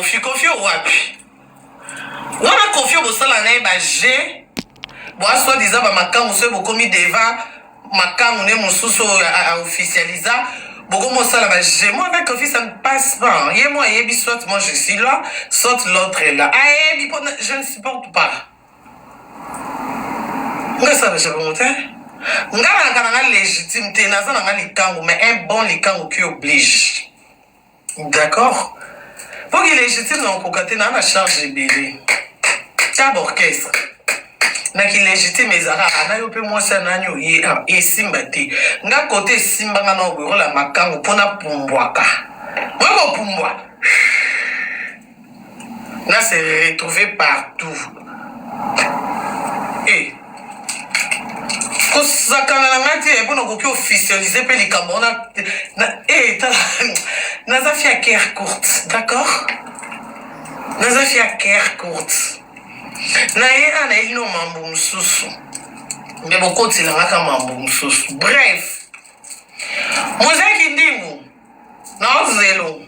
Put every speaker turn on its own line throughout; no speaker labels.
Koffi. Koffi oyo wapi? Wana Koffi oyo bosala na ye ba jeux boa soit disant ba makangu soki bokomi devant makangu ne mosusu oyo a officialisa bokomi osala ba jeux. Moi avec Koffi ça ne passe pas. Ye mo ayebi soit moi je suis là, soit l'autre est là. Ayebi po je ne supporte pas. Nga esala ja bongo te. Nga nalaka na nga légitime te, naza na nga likangu mais un bon likangu qui oblige. D'accord? Po ki légitime na okoka te, na na charge ebele. Ta ba orchestre. Na ki légitime ezalaka na yo pe mwasi ya nani oye ah, esimba te. Nga kote esimba nga na oboye rola makangu po na pumbwaka. Moi ko pumbwa. Na se retrouver partout. Eh. Kosakana na ngai te mpo nakoki officialiser mpe likambo wana na eh, tala naza fi ya cœur courte d'accord naza fi ya cœur courte na ye a nayebi no mambo mosusu me bokotelangaka mambo mosusu bref mozaki ndingu Naozelo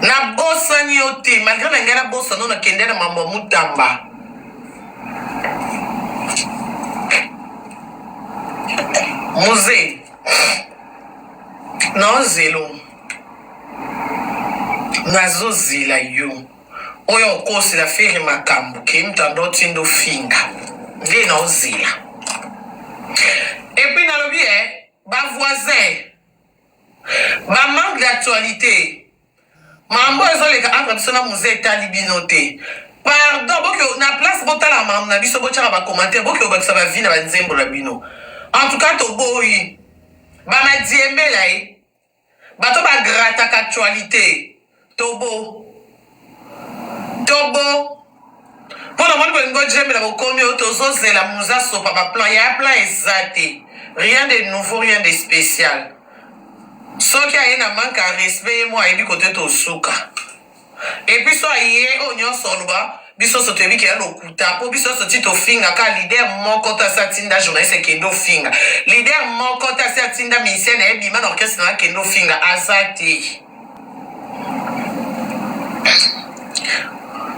nabosani yo te malgre na ngai nabosana yo nakende na mambo ya mutamba muze naozelo nazozela yo oyo okosela fere makambo ke mutanda otindo finga nde naozela epuis nalobi e eh, ba voisin Ba manque d'actualite. Makambo oyo ezoleka entre biso na Muze etali bino te. Pardon, boke na place botala makambo na biso botiaka ba commentaire, boke obakisa ba vie na ba nzembo na bino. En tout cas toboyi. Ba madiembela ye. Bato ba grataka actualite. Tobo. Tobo. Mpo na moni bolingo jembela bokomi oyo tozozela muza asopa ba plan ya plan eza te rien de nouveau rien de spécial soki aye na manque ya respect ye mo ayebi kote tosuka epuis so aye oyo nyonso oloba biso nyonso toyebi ke ya lokuta mpo biso nyonso ti tofinga ka leader moko te asi atinda journaliste ekende ofinga leader moko te asi atinda musicien na ye bima na orchestre na akende ofinga aza te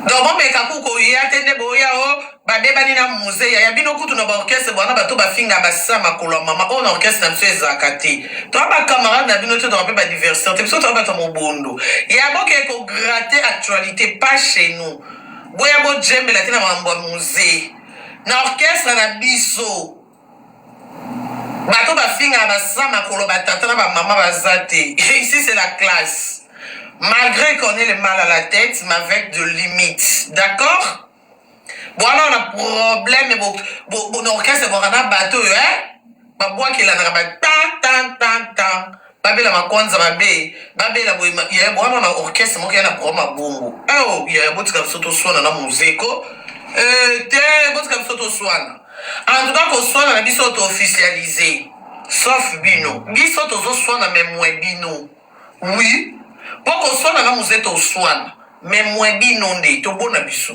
Donc bomeka ku koya te nde boya o oh, babebani na musee yaya bino kutu na baorchestre bwana bato bafinga basisa makolo ya mama oyo na orchestre na biso ezalaka te toa bacamarade na bino te toa mpe badiversion te biso toa bato ya mobondo ya boke kograte actualité pas chez nous boya bojembela te na makambo ya musee na orchestre na biso Bato bafingaka ba sans makolo ba tata na ba mama baza te ici c'est la classe malgre qu'on ait le mal à la tête mais avec de limites d'accord bwana na problème bo, bo, bo, na orchestre bwaka na bato oyo eh? babwakelanaka ba tan tan tan tan babela makwanza mabe babela boye yaya bwana na orchestre moko ya na problème ya bongo eo eh, yaya botika biso toswana na mozeko eh, te botika biso toswana En tout cas koswana na biso to officialiser sauf bino biso tozoswana mais moins bino oui po koswana na muze toswana mais moins bino nde tobona biso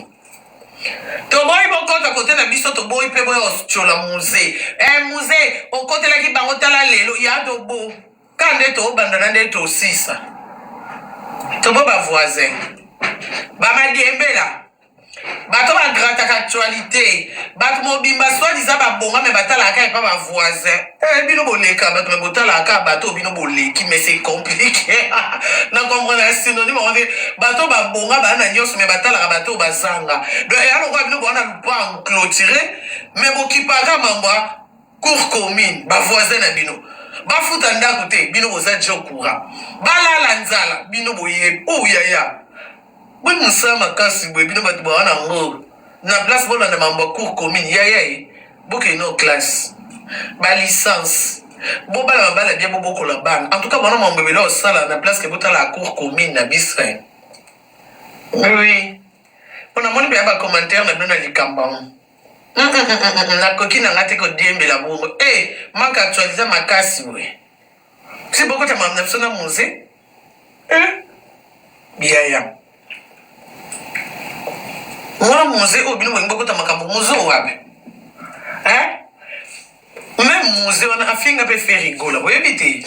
toboyi bokota kote na biso toboyi mpe boya kotiola muze eh, muze okotelaki bango tala lelo ya tobo ka nde tobanda na nde tosisa tobo ba voisin bamadiembela Bato ba grataka actualite bato mobimba soit disant ba bonga mais batalaka kaka epa ba voisin eh bino boleka bato mais botalaka kaka bato bino boleki mais c'est compliqué na comprendre na synonyme yango te bato ba bonga baa na nyonso mais batalaka bato bazanga donc eya lokola bino boa na lupangu clôturé mais bokipaka mambwa cour commune ba voisin na bino bafuta ndako te bino boza jo courant balala nzala bino boyebi oh yaya Boni mosala makasi boye bino bato bawa na ngo na place bolanda mambo ya cour commune yaya ye bokende no classe ba licence bobala mabala bien bobokola bana en tout cas bana mambo ebele osala na place ke botala cour commune na biso oui mpo namoni mpenza ba commentaire na bino na likambo yango nakoki na nga te kodiembela bongo e eh, manque actualise makasi boye si bokota mambo na biso na musée Eh yaya mwana muze oyo bino bolingi bokota makambo muze oyo wapi eh? meme muze wana afinga mpe ferigola boyebi te.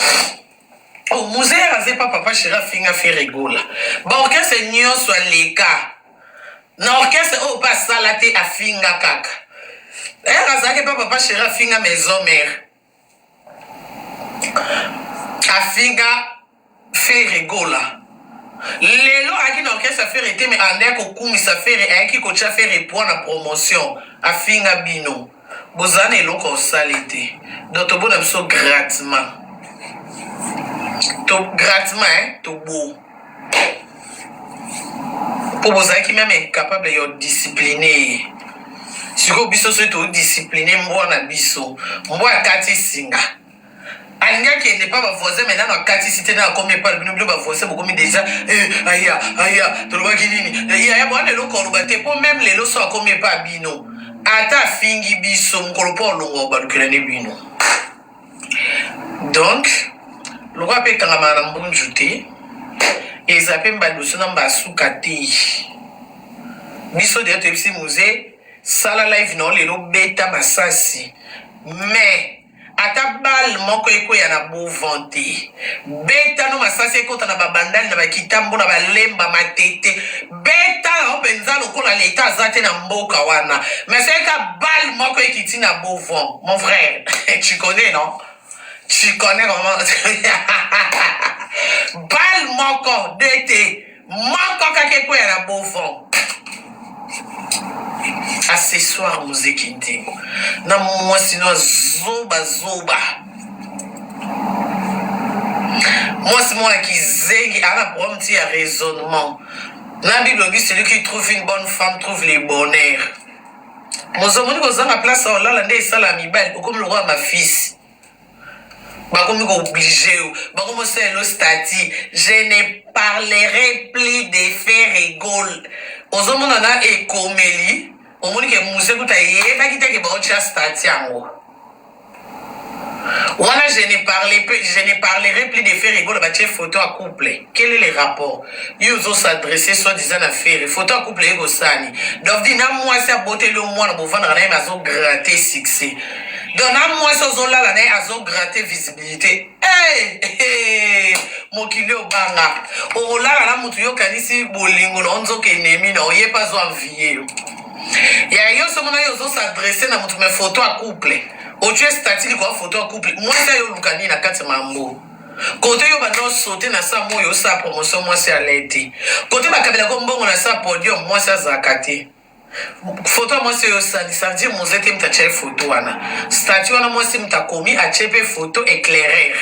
Oh, Muzee aza epa papa chéri afinga Ferre Gola. Ba orchestre nyonso aleka. Na orchestre oyo pe asala te afinga kaka. Heure azalaki epa papa chéri afinga maison mère. Afinga Ferre Gola. Lelo ayaki na orchestre ya Ferre te mais andaki kokumisa Ferre, ayaki kotia Ferre poids na promotion. Afinga bino. Bozala na eloko ya osali te. Donc tobona biso gratement. To gratement hein, tobo. Po bozalaki meme incapable ya discipliner ye. Sikoyo biso soki to discipliner mbwa na biso, mbwa akati singa. Alingi akende epa ba voisin mais nanu akatisi te nanu akomi epa na bino bino ba voisin bokomi dejà eh aya aya tolobaki nini eh, yaya boa na eloko oloba te po meme lelo so akomi epa bino ata afingi biso mokolo po olongwa obalukela ne bino donc lokola pe ekangamaka na mbunju te eza pe mbalusu na mbasuka te biso deja toyebisi muze sala live na yo lelo beta masasi mais Ata balle moko ekweya na beau vent te. Beta no masasi ekota na ba bandal na ba kitambo na ba lemba matete. Beta yango penza lokola l'etat aza te na mboka wana. Mais soki ka balle moko ekiti na beau vent mon frère tu connais non? Tu connais comment balle moko deux te moko kaka ekweya na beau vent. Accessoire muziki ndingo na mwasi no zoba zoba mwasi moko ya kizengi aza na problème ti ya raisonnement na bible obi celui qui trouve une bonne femme trouve le bonheur mozomoni kozanga place ya olala nde esala mibali okomi lokola mafisi Bakomi ko oblige yo, bakomi osalela yo statut, je ne parlerai plus de Ferre Gola. Ozomona na ekomeli, omoni ke Muse kutu ayebaki te ke baotia statut yango. Wana je ne parle je ne parlerai plus de Ferre Gola batie photo ya couple. Quel est le rapport? Yo ozo s'adresser soit disant na Ferre, photo ya couple eye kosala nini? Donc dit na mwasi aboteli yo mwana bovandaka na ye mais azo gratter succès. Donc na mwasi ozolala na ye azo gratter visibilité. Hey, hey, mokili obanga. Okolala na mutu yo okanisi bolingo na yo nzoka ennemi na yo, ye pe azo envier yo. Ya yo soki na yo ozo s'adresser na mutu mais photo ya couple. Otie statut likolo ya photo ya couple. Mwasi ayo oluka nini na kati ya mambo? Kote yo banda osote na sa moyo osala promotion mwasi alai te. Kote bakabelaka yo mbongo na sa podium mwasi azalaka te. Photo ya mwasi oyo osali ça veut dire muze te mutu atie photo wana. Statut wana mwasi mutu akomi atie pe photo eclaireur.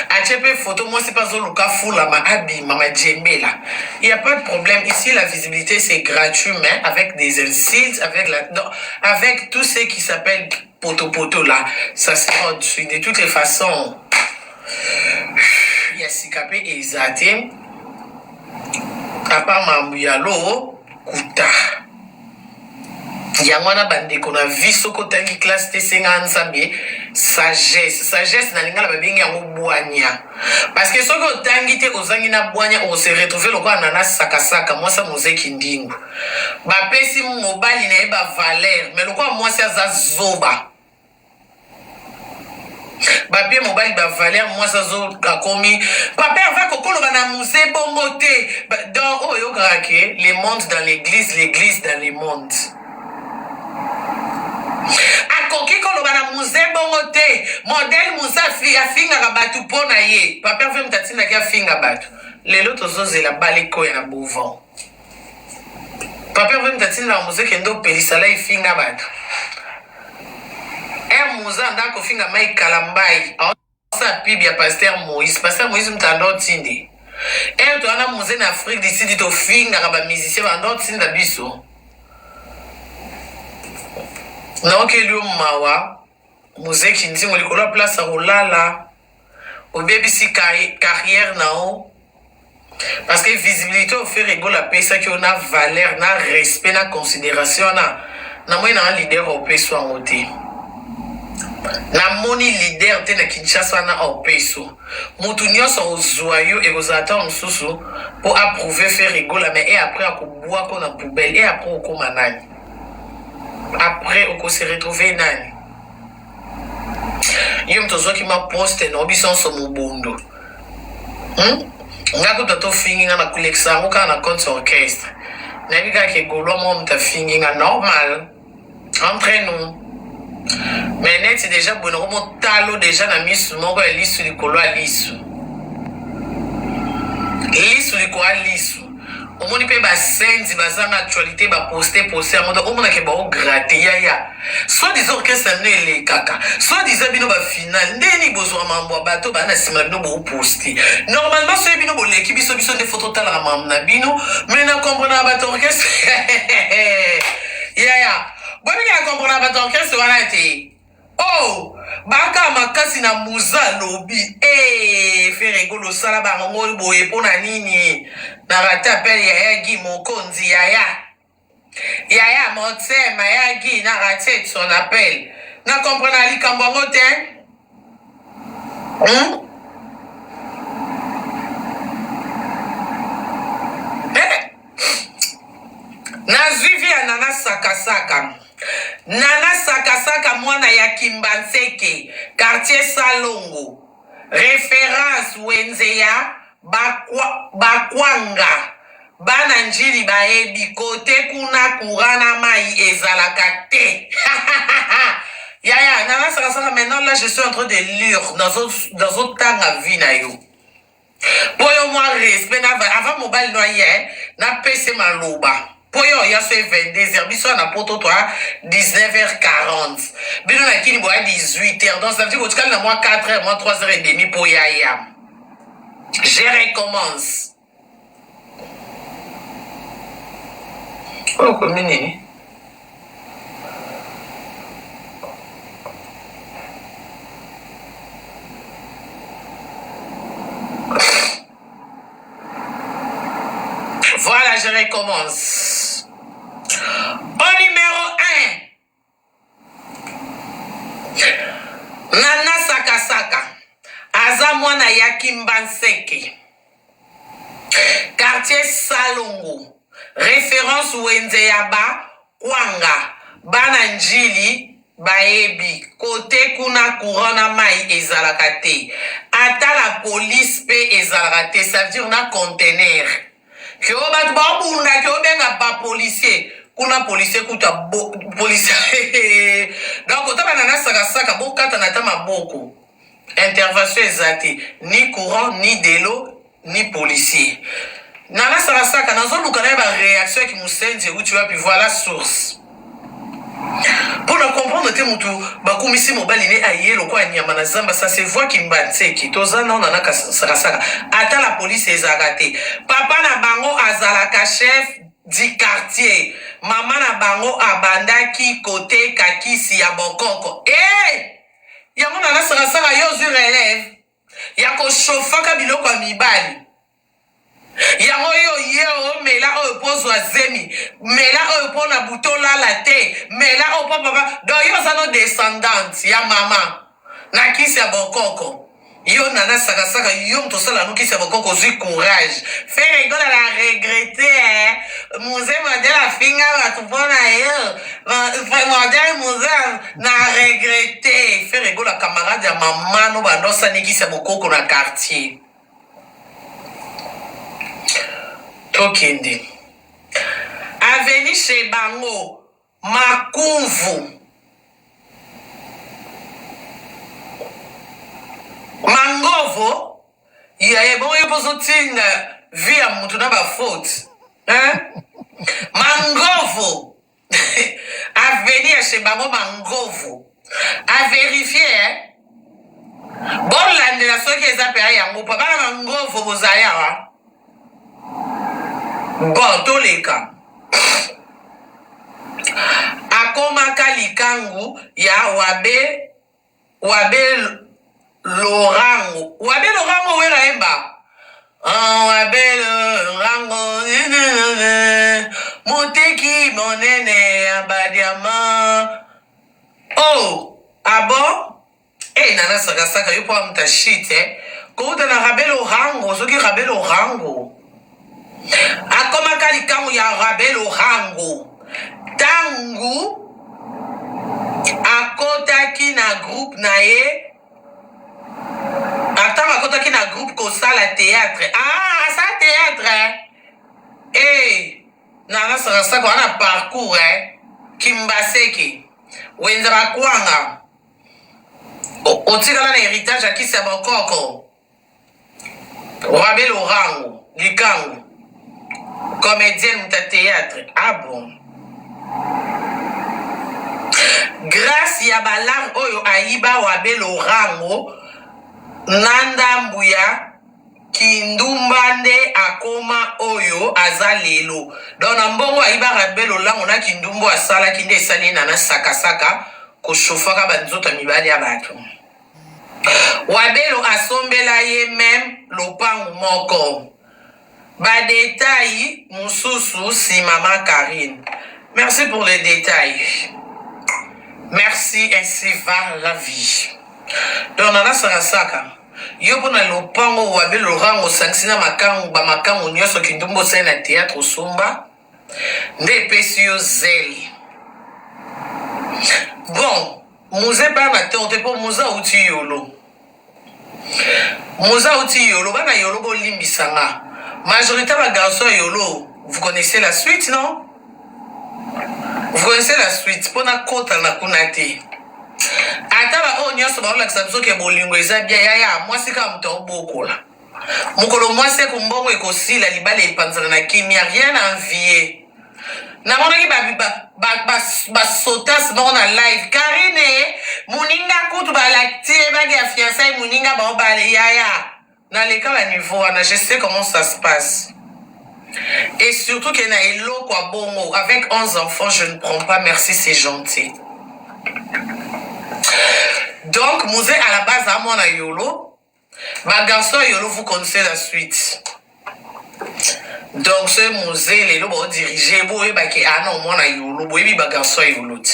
Atie pe photo mwasi pe azoluka afulama abima madjembela. Il y a pas de problème ici la visibilité c'est gratuit mais avec des insultes avec la donc avec tout ce qui s'appelle poto poto là ça sera au dessus de toutes les façons ya sika pe eza te à part mambu ya lo kuta yango wana bandeko na vie soki otangi classe te senga nzambe sagesse sagesse na lingala babengi yango bwanya parce que soki otangi te ozangi na bwanya okose retrouver lokola nana sakasaka mwasi ya mozeki ndingu Bapesi mobali na ye ba valeur mais lokola mwasi aza zoba bapie mobali ba valeur mwasi azo akomi papa Herve kokoloba na muse bongo te donc oyo oyokaka ke le monde dans l'église l'église dans le monde akoki koloba na muze bongo te modèle muze afingaka bato mpo na ye papa Herve moto atindaki afinga bato lelo tozozela bale ekoya na bovan Papa Herve mutu atindaka muze kende opelisa lay finga batu heure muze anda kofinga Mike Kalambay aosala pub ya pasteur Moïse pasteur Moïse mutu anda otinde heure toza na muze na Afrique du Sud tofingaka ba musicien banda otinda biso naokeli yo mawa muze kindingo likolo ya place ya kolala obebisi carrière na yo parce que visibilité oyo Ferre Gola apesaki yo na valeur na respect na considération wana namoni nanga leader opeso yango te namoni leader te na Kinshasa wana opeso mutu nyonso ozwa yo ekozala ntango mosusu mpo approuve Ferre Gola mais et après akobwako na poubelle et après okoma nani après okose retrouver nani. Yo moto ozwaki ma poste na biso nyonso mobondo. Nga kutu ata ofingi nga na kolekisa yango kaka na compte orchestre. Nayebi kaka ke Gaulois moko moto afingi nga normal. Entre nous. Mais neti deja boye nako motalo deja na misu moko ya lisu likolo ya lisu. Lisu likolo ya lisu. Omoni pe ba senzi bazanga actualite ba poste poste yango donc omona ke bao gratte yaya. Soit disant orchestre na bino elekaka. Soit disant bino ba final nde nini bozwaka makambo ya bato ba na sima na bino bo poste. Normalement soki bino boleki biso biso nde faut totalaka makambo na bino mais na comprenaka bato orchestre yaya boyebi ke na comprenaka bato orchestre wana te. Oh baka makasi na muza alobi eh Ferre Gola osala bango ngo boye pona nini na rate appel yaya Guy mokonzi yaya yaya motema ya Guy na rate son appel na comprena likambo yango te Eh, nazwi vi ya nana sakasaka nana sakasaka mwana ya kimbanseke quartier salongo reference wenze ya bakwa, bakwanga bana njili bayebi kote kuna courant na mai ezalaka te yaya nana sakasaka maintenant là je suis en train de lire nazotanga vie na yo mpo yo mwa respect na avant mobali no aye napese maloba mpo yo oya so 22 heures biso na poto toa 19 heures 40 bino na kini boya 18 heures donc ça veut dire botikali na mwa 4 heures mwa 3 heures et demi mpo yaya je recommence oyo okomi nini Voilà, je recommence. Au numéro 1, Nana Sakasaka, aza mwana ya Kimbanseke, quartier Salongo, référence wenze ya ba kwanga, bana Njili bayebi kote kuna courant na mai ezalaka te, ata la police pe ezalaka te, ça veut dire na conteneur ke oyo bato baobunda ke obenga ba policier kuna policier kuta bo, policier donc otala na nasakasaka bokatana ata maboko intervention eza te ni courant ni delo ni policier nana sakasaka nazoluka naye ba réaction ya kimusenzi euti wapi voilà source mpo na comprendre te mutu bakumisi mobali ne aye lokola nyama na zamba ça se voit kimbanseki toza nao nana sakasaka ata la police ezalaka te papa na bango azalaka chef du quartier mama na bango abandaki koteka kisi ya bokoko e hey! yango nana sakasaka yo ozwi relève ya koshofaka biloko ya mibali yango yo ye omela oyo mpo ozwa zemi mela oyo mpo na butu olala te mela oyo mpo papa donc yo oza no descendante ya mama na kisi ya bokoko yo nana sakasaka yo moto osala no kisi ya bokoko ozwi courage Ferre Gola na regrette eh. Muze modèle afinga bato mpo na yo modèle muze na regrette Ferre Gola camarade ya mama no bando osani kisi ya bokoko na quartier tokende aveni chez bango makumvu mangovo yaya bongo yo mpo ozotinda vie ya motu na bafaute hein? Mangovo aveni ya chez bango mangovo averifie eh? Bolandela soki eza mpe yango mpo bana mangovo bozali awa bon toleka akomaka likangu ya wabe wabe lorango wabe lorango wera yemba Ah, wabe lorango moteki monene ya badiama oh ah bon Eh nana sakasaka yo po amuta shit eh. Kouta na Rabel Orango soki Rabel Orango akomaka likangu ya Rabel Orango tangu akomaka. Akotaki na groupe na ye ata akotaki na groupe kosala théâtre. Ah, asala théâtre. Eh, hey, nana sakasaka wana parcours eh. Kimbaseke. Wenza bakwanga. Otikala na héritage ya kisi ya bokoko. Wabe Lorango, likangu. Comédienne moto ya théâtre. Ah bon. Grâce ya balar oyo ayiba Wabe Lorango na ndambu ya kindumba nde akoma oyo aza lelo. Donc na mbongo ayiba Wabe Lorango na kindumba asalaki nde esali ye nana sakasaka koshofaka banzoto ya mibali ya bato. Wabelo asombela ye meme lopangu moko. Ba details mususu sima ma Carine. Merci pour les details. Merci ainsi va la vie. Donc nana saka yo pona lopango Wabelo Lorango osangisi na makangu ba makangu nyonso kindumba osali na theatre osomba nde epesi yo zele. Bon Muze pe na tort te po Muze awuti yolo. Muze awuti yolo, bana yolo bolimbisa nga. Majorité ba garçon ya yolo, vous connaissez la suite non? Vous connaissez la suite po na kota na kuna te. Ata ba oyo nyonso baolakisa biso ke bolingo eza bien yaya mwasi kaka moto aobokola. Mokolo mwasi eko mbongo ekosila libala epanzana na kimia rien à envier. Namonaki ba ba ba ba, ba sotas moko na live Karine muninga kutu balakti ye bagi ya fiançailles muninga bao ba yaya naleka ba niveau wana je sais comment ça se passe et surtout que na eloko ya bongo avec 11 enfants je ne prends pas merci c'est gentil donc Mouze à la base a mwana yolo Ba garçon ya yolo vous connaissez la suite. Donc ce muze lelo bao diriger boyeba ke ah non mwana yolo boyebi ba garçon ya yolo ti.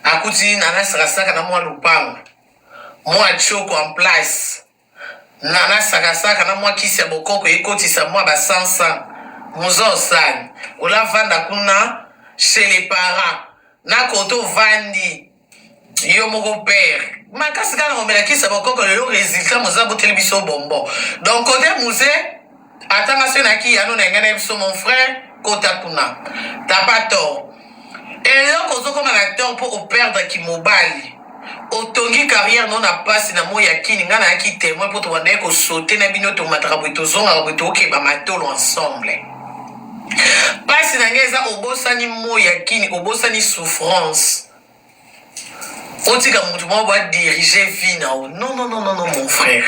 Akuti nana sakasaka na mwa lupango. Mwa choko en place. Nana sakasaka na mwa kisi ya bokoko ekotisa mwa ba 100 100. Muze osani. Ola vanda kuna chez les parents. Na koto vandi. Yo moko père makasi kaka na komela kisi ya bokoko lelo resultat moza aboteli biso bonbon donc kote muze ata nga soki nayaki yano na ngai na biso mon frère kota kuna t'as pas tort eloko ozokoma na tort mpo operdre kimobali otongi carrière no na pasi na moi ya kini ngai nayaki témoin mpo tobandaki kosote na bino tomataka boye tozongaka boye tokeba matolo ensemble pasi na ngai eza obosani moi ya kini obosani souffrance otika mutu moko ba diriger vie na yo non non non non non mon frère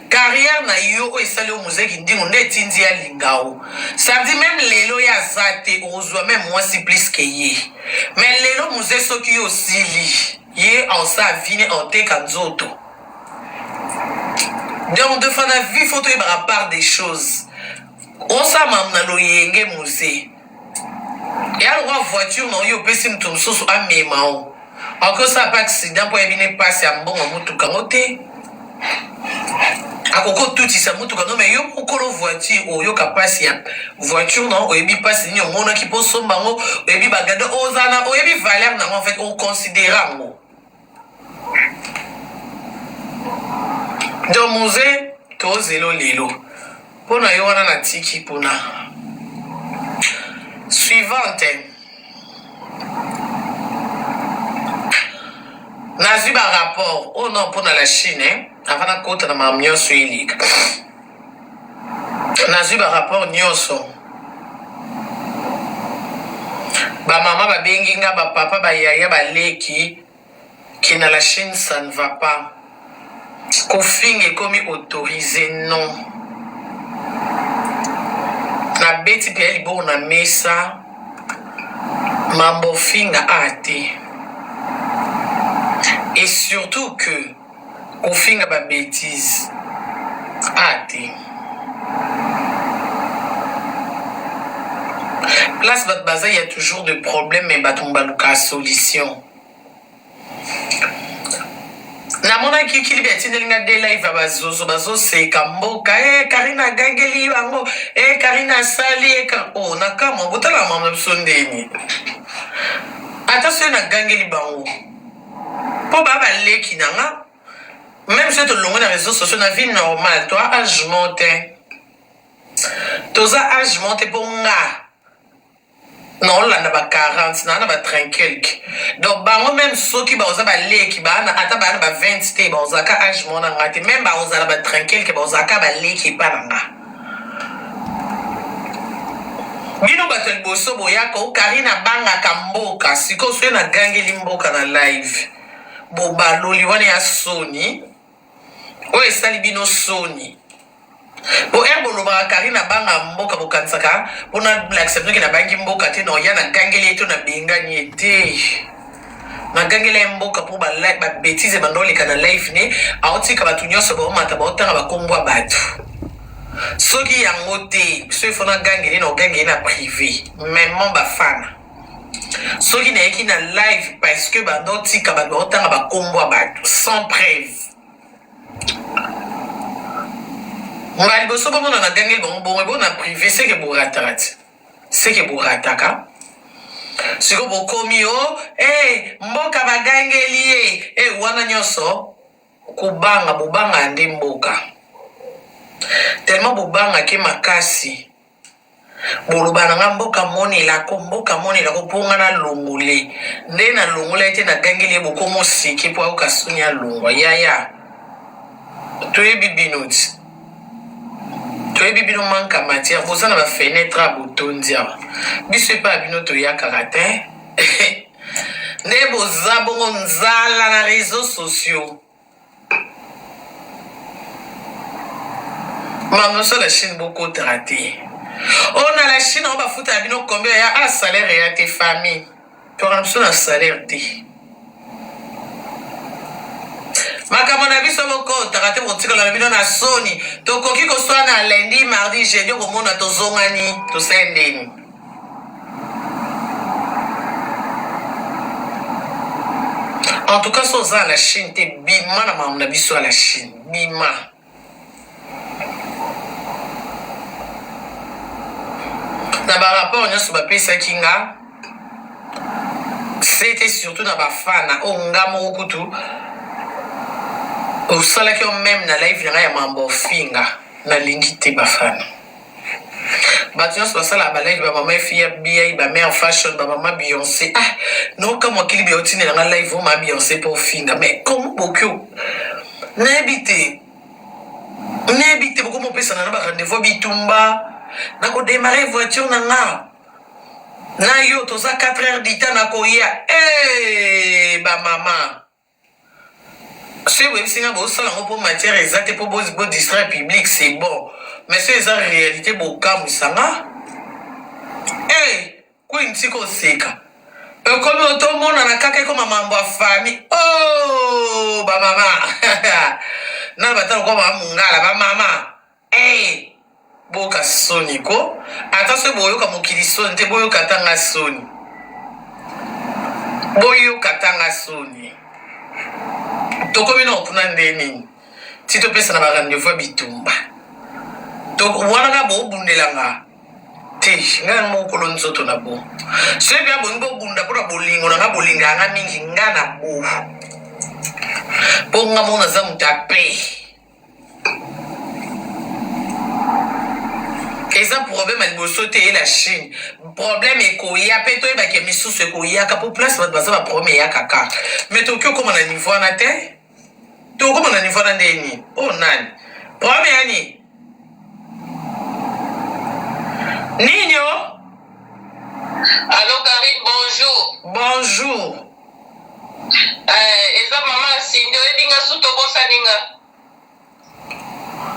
carrière na yo oyo esali yo muzeki ndingo nde etindi ye alinga yo ça veut dire même lelo ye aza te okozwa même mwasi plus que ye mais lelo muze soki yo osili ye aosala vie ne aoteka nzoto donc de fois na vie faut toyebaka part des choses osala mamu na loyenge muze Eya lokola voiture na yo opesi moto mosusu amema yo. Akoki osala pe accident mpo ayebi ne pasi ya mbongo ya motuka yango te. Akoki otutisa motuka no mais yo mokolo voiture oyoka pasi ya voiture na oyebi pasi nini omonaki mpo osomba yango, oyebi bagado ozala na oyebi valeur na yango en fait oconsidere yango. Donc muze tozelo lelo mpo na yo wana natiki kuna suivante nazwi ba rapport oyo oh non mpo na la chine eh? avant nakota na makambo nyonso eleka nazwi ba rapport nyonso bamama babengi nga bapapa bayaya baleki que na la Chine ça ne va pas kofinga ekomi autorise non nabeti mpe liboko na mesa mambo ofinga a te et surtout que kofinga ba betise a te place bato baza ya toujours de problème mais bato baluka solution namonaki kilibi atindeli nga de live ya bazozo bazoseka mboka e eh, karina agangeli bango e eh, karina asali e eh, oh, na kamwa botala mama na biso ndeni ata soki nagangeli bango. Mpo ba baleki na nga meme soki tolongwe na réseaux sociaux na vie normale toa age moko te toza age moko te mpo nga naolanda ba 40 naa na ba 30 quelque donc bango meme soki baoza baleki baana ata baa na ba 20 te baozalaka age moko na nga te meme baozala ba 30 quelque baozalaka baleki epa na nga bino bato ya liboso boyaka o karine abangaka mboka sikoyo soki nagangeli mboka na live bobaloli wana ya soni oyo esali bino soni po heure bolobaka karine abanga mboka bokanisaka mpo nalakisa bino ke nabangi mboka te na oya nagangeli ye to nabengani ye te nagangela ye mboka mpo babetise ebanda oleka na live ne aotika bato nyonso baomata baotanga bakombo ya bato soki yango te soki fo nagangeli na ogangeli na privé memement bafana soki nayaki na live parce que banda otika bato baotanga bakombo ya bato sans preuve mbala liboso bomona nagangeli bango bongo bo na privé seke borataka ti seke borataka sikoyo bokomi o oh, hey, mboka bagangeli ye hey, wana nyonso kobanga bobanga nde mboka tellement bobangaki makasi Boloba na nga mboka monelako mboka monelako po nga nalongole nde nalongola ye te nagangeli ye bokoma oseke po ayoka soni alongwa yaya toyebi bino ti toyebi bino manque ya matière boza na ba fenetre ya botondi awa biso epai ya bino toyakaka te nde boza bongo nzala na réseaux sociaux Manoso la Chine bokotaka te. Oh na la Chine oyo bafutaka bino combien ya ah salaire ya te famille. Toka biso na salaire te. Makambo na biso bokotaka te botikala na bino na soni. Tokoki koswana lundi, mardi, jeudi okomona tozongani tosali ndeni. En tout cas, so oza na Chine te bima na makambo na biso ya la Chine bima. Na ba rapport nyonso bapesaki nga c'était surtout na bafana oyo oh, nga moko kutu osalaki yo meme na live na ngai ya mambo ofinga nalingi te bafana bato nyonso basalaka balive ba mama FBI ba mère fashion ba mama Beyonce ah nokamwa kili bia otindela nga live o ma Beyonce mpo ofinga mais comment boki nayebi te nayebi te bokoma opesana na ba rendez-vous bitumba nakodemare voiture na nga na yo toza 4 heures du temps nakoya hey, eh, bamama Soki boyebisi nga bosala yango po matière eza te po bo distraire public c'est bon mais soki eza realite bokamwisa nga hey, queen tika oseka ekomi otomonana kaka ekoma mambo ya famille oh, bamama nana batala lokola ba mungala bamama hey, boyoka soni ko ata soki boyoka mokili soni te boyoka ata nga soni boyoka ata nga soni tokomi na kuna nde nini ti topesana ba rendez-vous ya bitumba wana kaka bobundela nga te nga yango moko kolo nzoto na bo soki mpe abongi bobunda mpo na bolingo na nga bolingaka nga mingi nga na bo mpo nga moko naza moto ya paix eza problème ya liboso te ye la chine problème ekoya mpe toyebake misusu ekoyaka mpo place bato baza baproblème eyaka kaka mais tokoki okóma na niveau wana te tokóma na niveau wana nde nini oyo oh, nani problème ya nini nini o
Allo Karine, bonjour.
Bonjour.
Eh, eza mama Cindy, oyebi nga su tobosani nga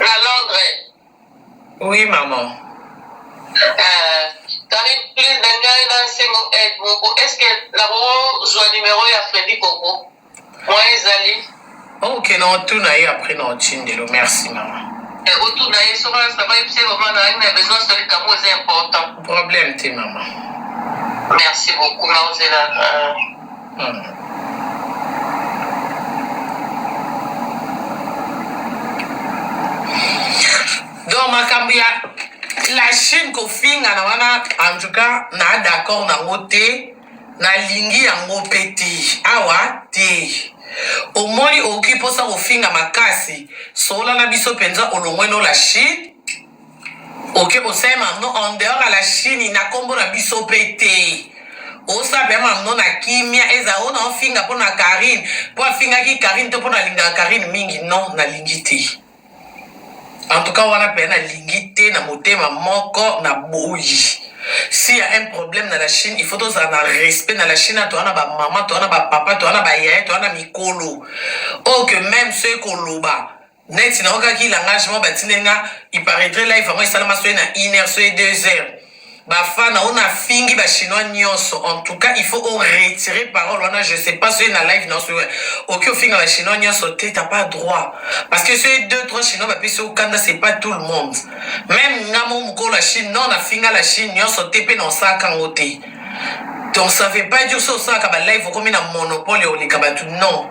na Londres.
Oui maman.
Eh, Karine, please na ngai na nsengo aide moko. Est-ce que nakozwa numero ya Freddy Koko? Moyen ezali.
Ok, na otuna ye après na otindelo. Merci maman.
Eh, otuna ye soki asaba yebisa ye mama na na besoin so likambo eza important.
Problème te maman.
Merci beaucoup naozela. Euh...
Hmm. Donc makambo ya la Chine kofingana wana en tout cas na d'accord nango te. Nalingi yango pe te. Awa te. Omoni oyoki posa kofinga makasi, solola na biso penza olongwe no la Chine, oke osali mamno en dehors ya la Chine na kombo na biso pe te. Osala pe mamno na kimia ezala o na ofinga po na Carine, po afingaki Carine to po nalingaka Carine mingi non nalingi te. En tout cas wana pena nalingi te na motema moko na boyi. S'il y a un problème na la Chine, il faut tozala na respect na la Chine, toza na ba maman, toza na ba papa, toza na ba yaya, toza na mikolo. Oyo que même soki koloba neti naokaki langage moko batindeli nga, il paraîtrait live yango esalama soki na une heure soki 2 heures. Bafana oyo nafingi ba Chinois nyonso, en tout cas il faut o retirer parole wana. Je sais pas soki na live na soki oki ofinga ba Chinois nyonso te, t'as pas droit, parce que soki deux trois Chinois bapesi yo kanda, c'est pas tout le monde. Même nga mo mokolo ya Chine, non, nafinga la Chine nyonso te mpe na osalaka yango te. Donc ça veut pas dire so osalaka ba live okomi na monopole ya oleka bato, non.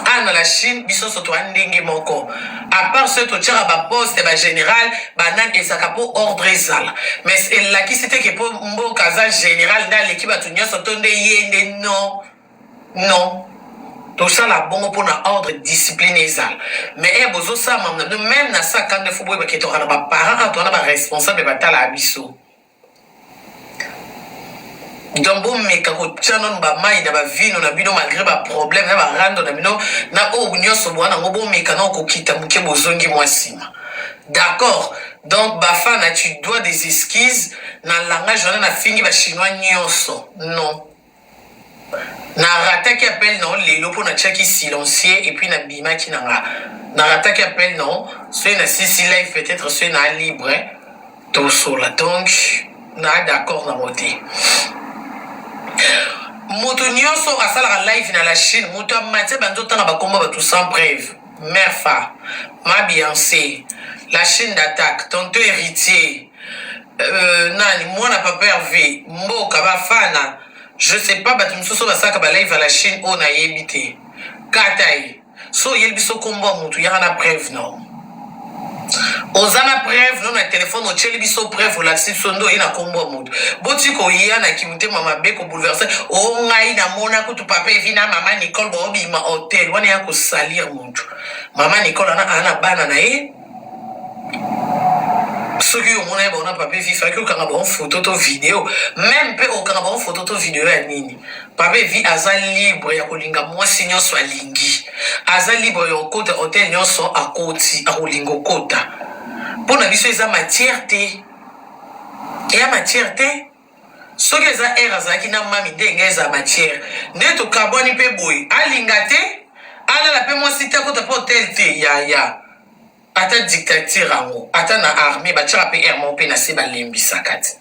Awa na la Chine biso nyonso toya ndenge moko, à part soki totiaka baposte bagénéral banani, ezalaka mpo ordre ezala, mais elakisi te ke mpo mboka aza général nde aleki bato nyonso to nde ye nde. Non, non, tosala bongo mpona ordre, discipline ezala. Mais e bozosala mamu na bino même na saka nde fo boyebake toka na baparent awa, toza na baresponsable batalaka biso. Donc bomeka kotia nanu bamai na bavino na bino malgré baproblème na barando na bino na oyo nyonso bwana yango, bomeka nano kokita moke, bozongi mwa nsima, d'accord? Donc Bafana, tu dois des excuses na langage wana nafingi bachinois nyonso, non. Narataki appel na yo lelo mpo natiaki silencieux et puis nabimaki na nga. Narataki appel na yo. Soki nasisi live, peut-être soki na libre, tosola. Donc na d'accord nango te. Moto nyonso asalaka live na la Chine, moto amatie banzi otanga bakombo bato sans preuve, Merfa ma Beyonce, la Chine d'attaque, tonto Héritier, nani, mwana papa Hervé, mboka bafana, je sais pas, bato mosusu oyo basalaka balive ya la Chine oyo nayebi te. Kata ye so oyeli biso nkombo ya motu, yaka na preuve. No, oza na preuve no na telefone, otieli biso preuve, olakisi biso nde oye na nkombo ya motu. Boti koya na kimotema mabe kobouleverser o ngai. Namona kutu papa Evi na mama Nicole baobima hotel wana ya kosalir motu. Mama Nicole wana aa na bana na ye. Soki omona ye baona papa Evi, faki okanga bango photo to video même mpe okanga bango photo to video ya nini? Papa Evi aza libre ya kolinga mwasi nyonso alingi, aza libre ya kokota hotel nyonso akoti akolinga okota. Mpo na biso eza matière te, eya matière te. Soki eza aire azalaki na mami nde engai eza matière. Nde tokabwani mpe boye, alinga te, alala mpe mwasi te, akota mpe hotel te. Yaya, ata dictature yango, ata na armée batiaka mpe aire moko mpe na se balembisaka te,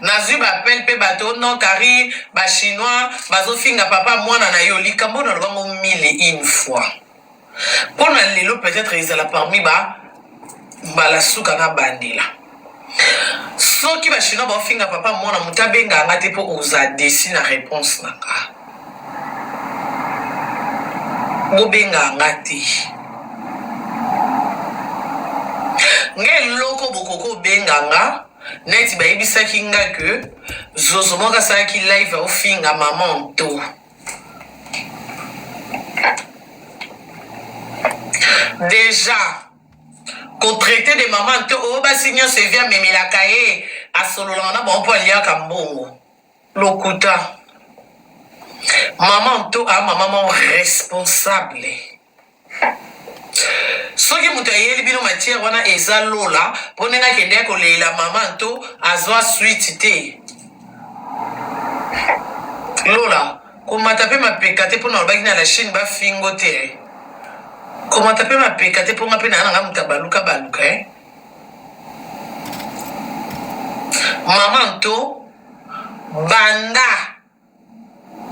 Nazwi baappel mpe bato, non, Karine, bachinois bazofinga papa mwana na yo. Likambo nalobango mille et une fois mpo na lelo, peut-être ezala parmi ba mbala suka na bandela. Soki bachinois baofinga papa mwana moto, abengaka nga te mpo oza desi na réponse na nga. Bobengaka nga te. Nga eloko bokoki obenga nga, neti bayebisaki nga ke zozo moko asalaki live aofinga mama nto. Déjà kotraiter de mama nto oyo, basi nyonso Evi amemelaka ye, asololaka na bango mpo aliaka mbongo, lokuta. Mama nto a mama moko responsable. Soki moto ayeli bino matière wana, eza lola mpo ndenge akende ya kolela mama nto azwa suite te. Lola komata mpe mapeka te, mpo na olobaki na la Chine bafingo te. Komata mpe mapeka te, mpo nga mpe naa nanga moto abaluka baluka, eh? Mama nto banda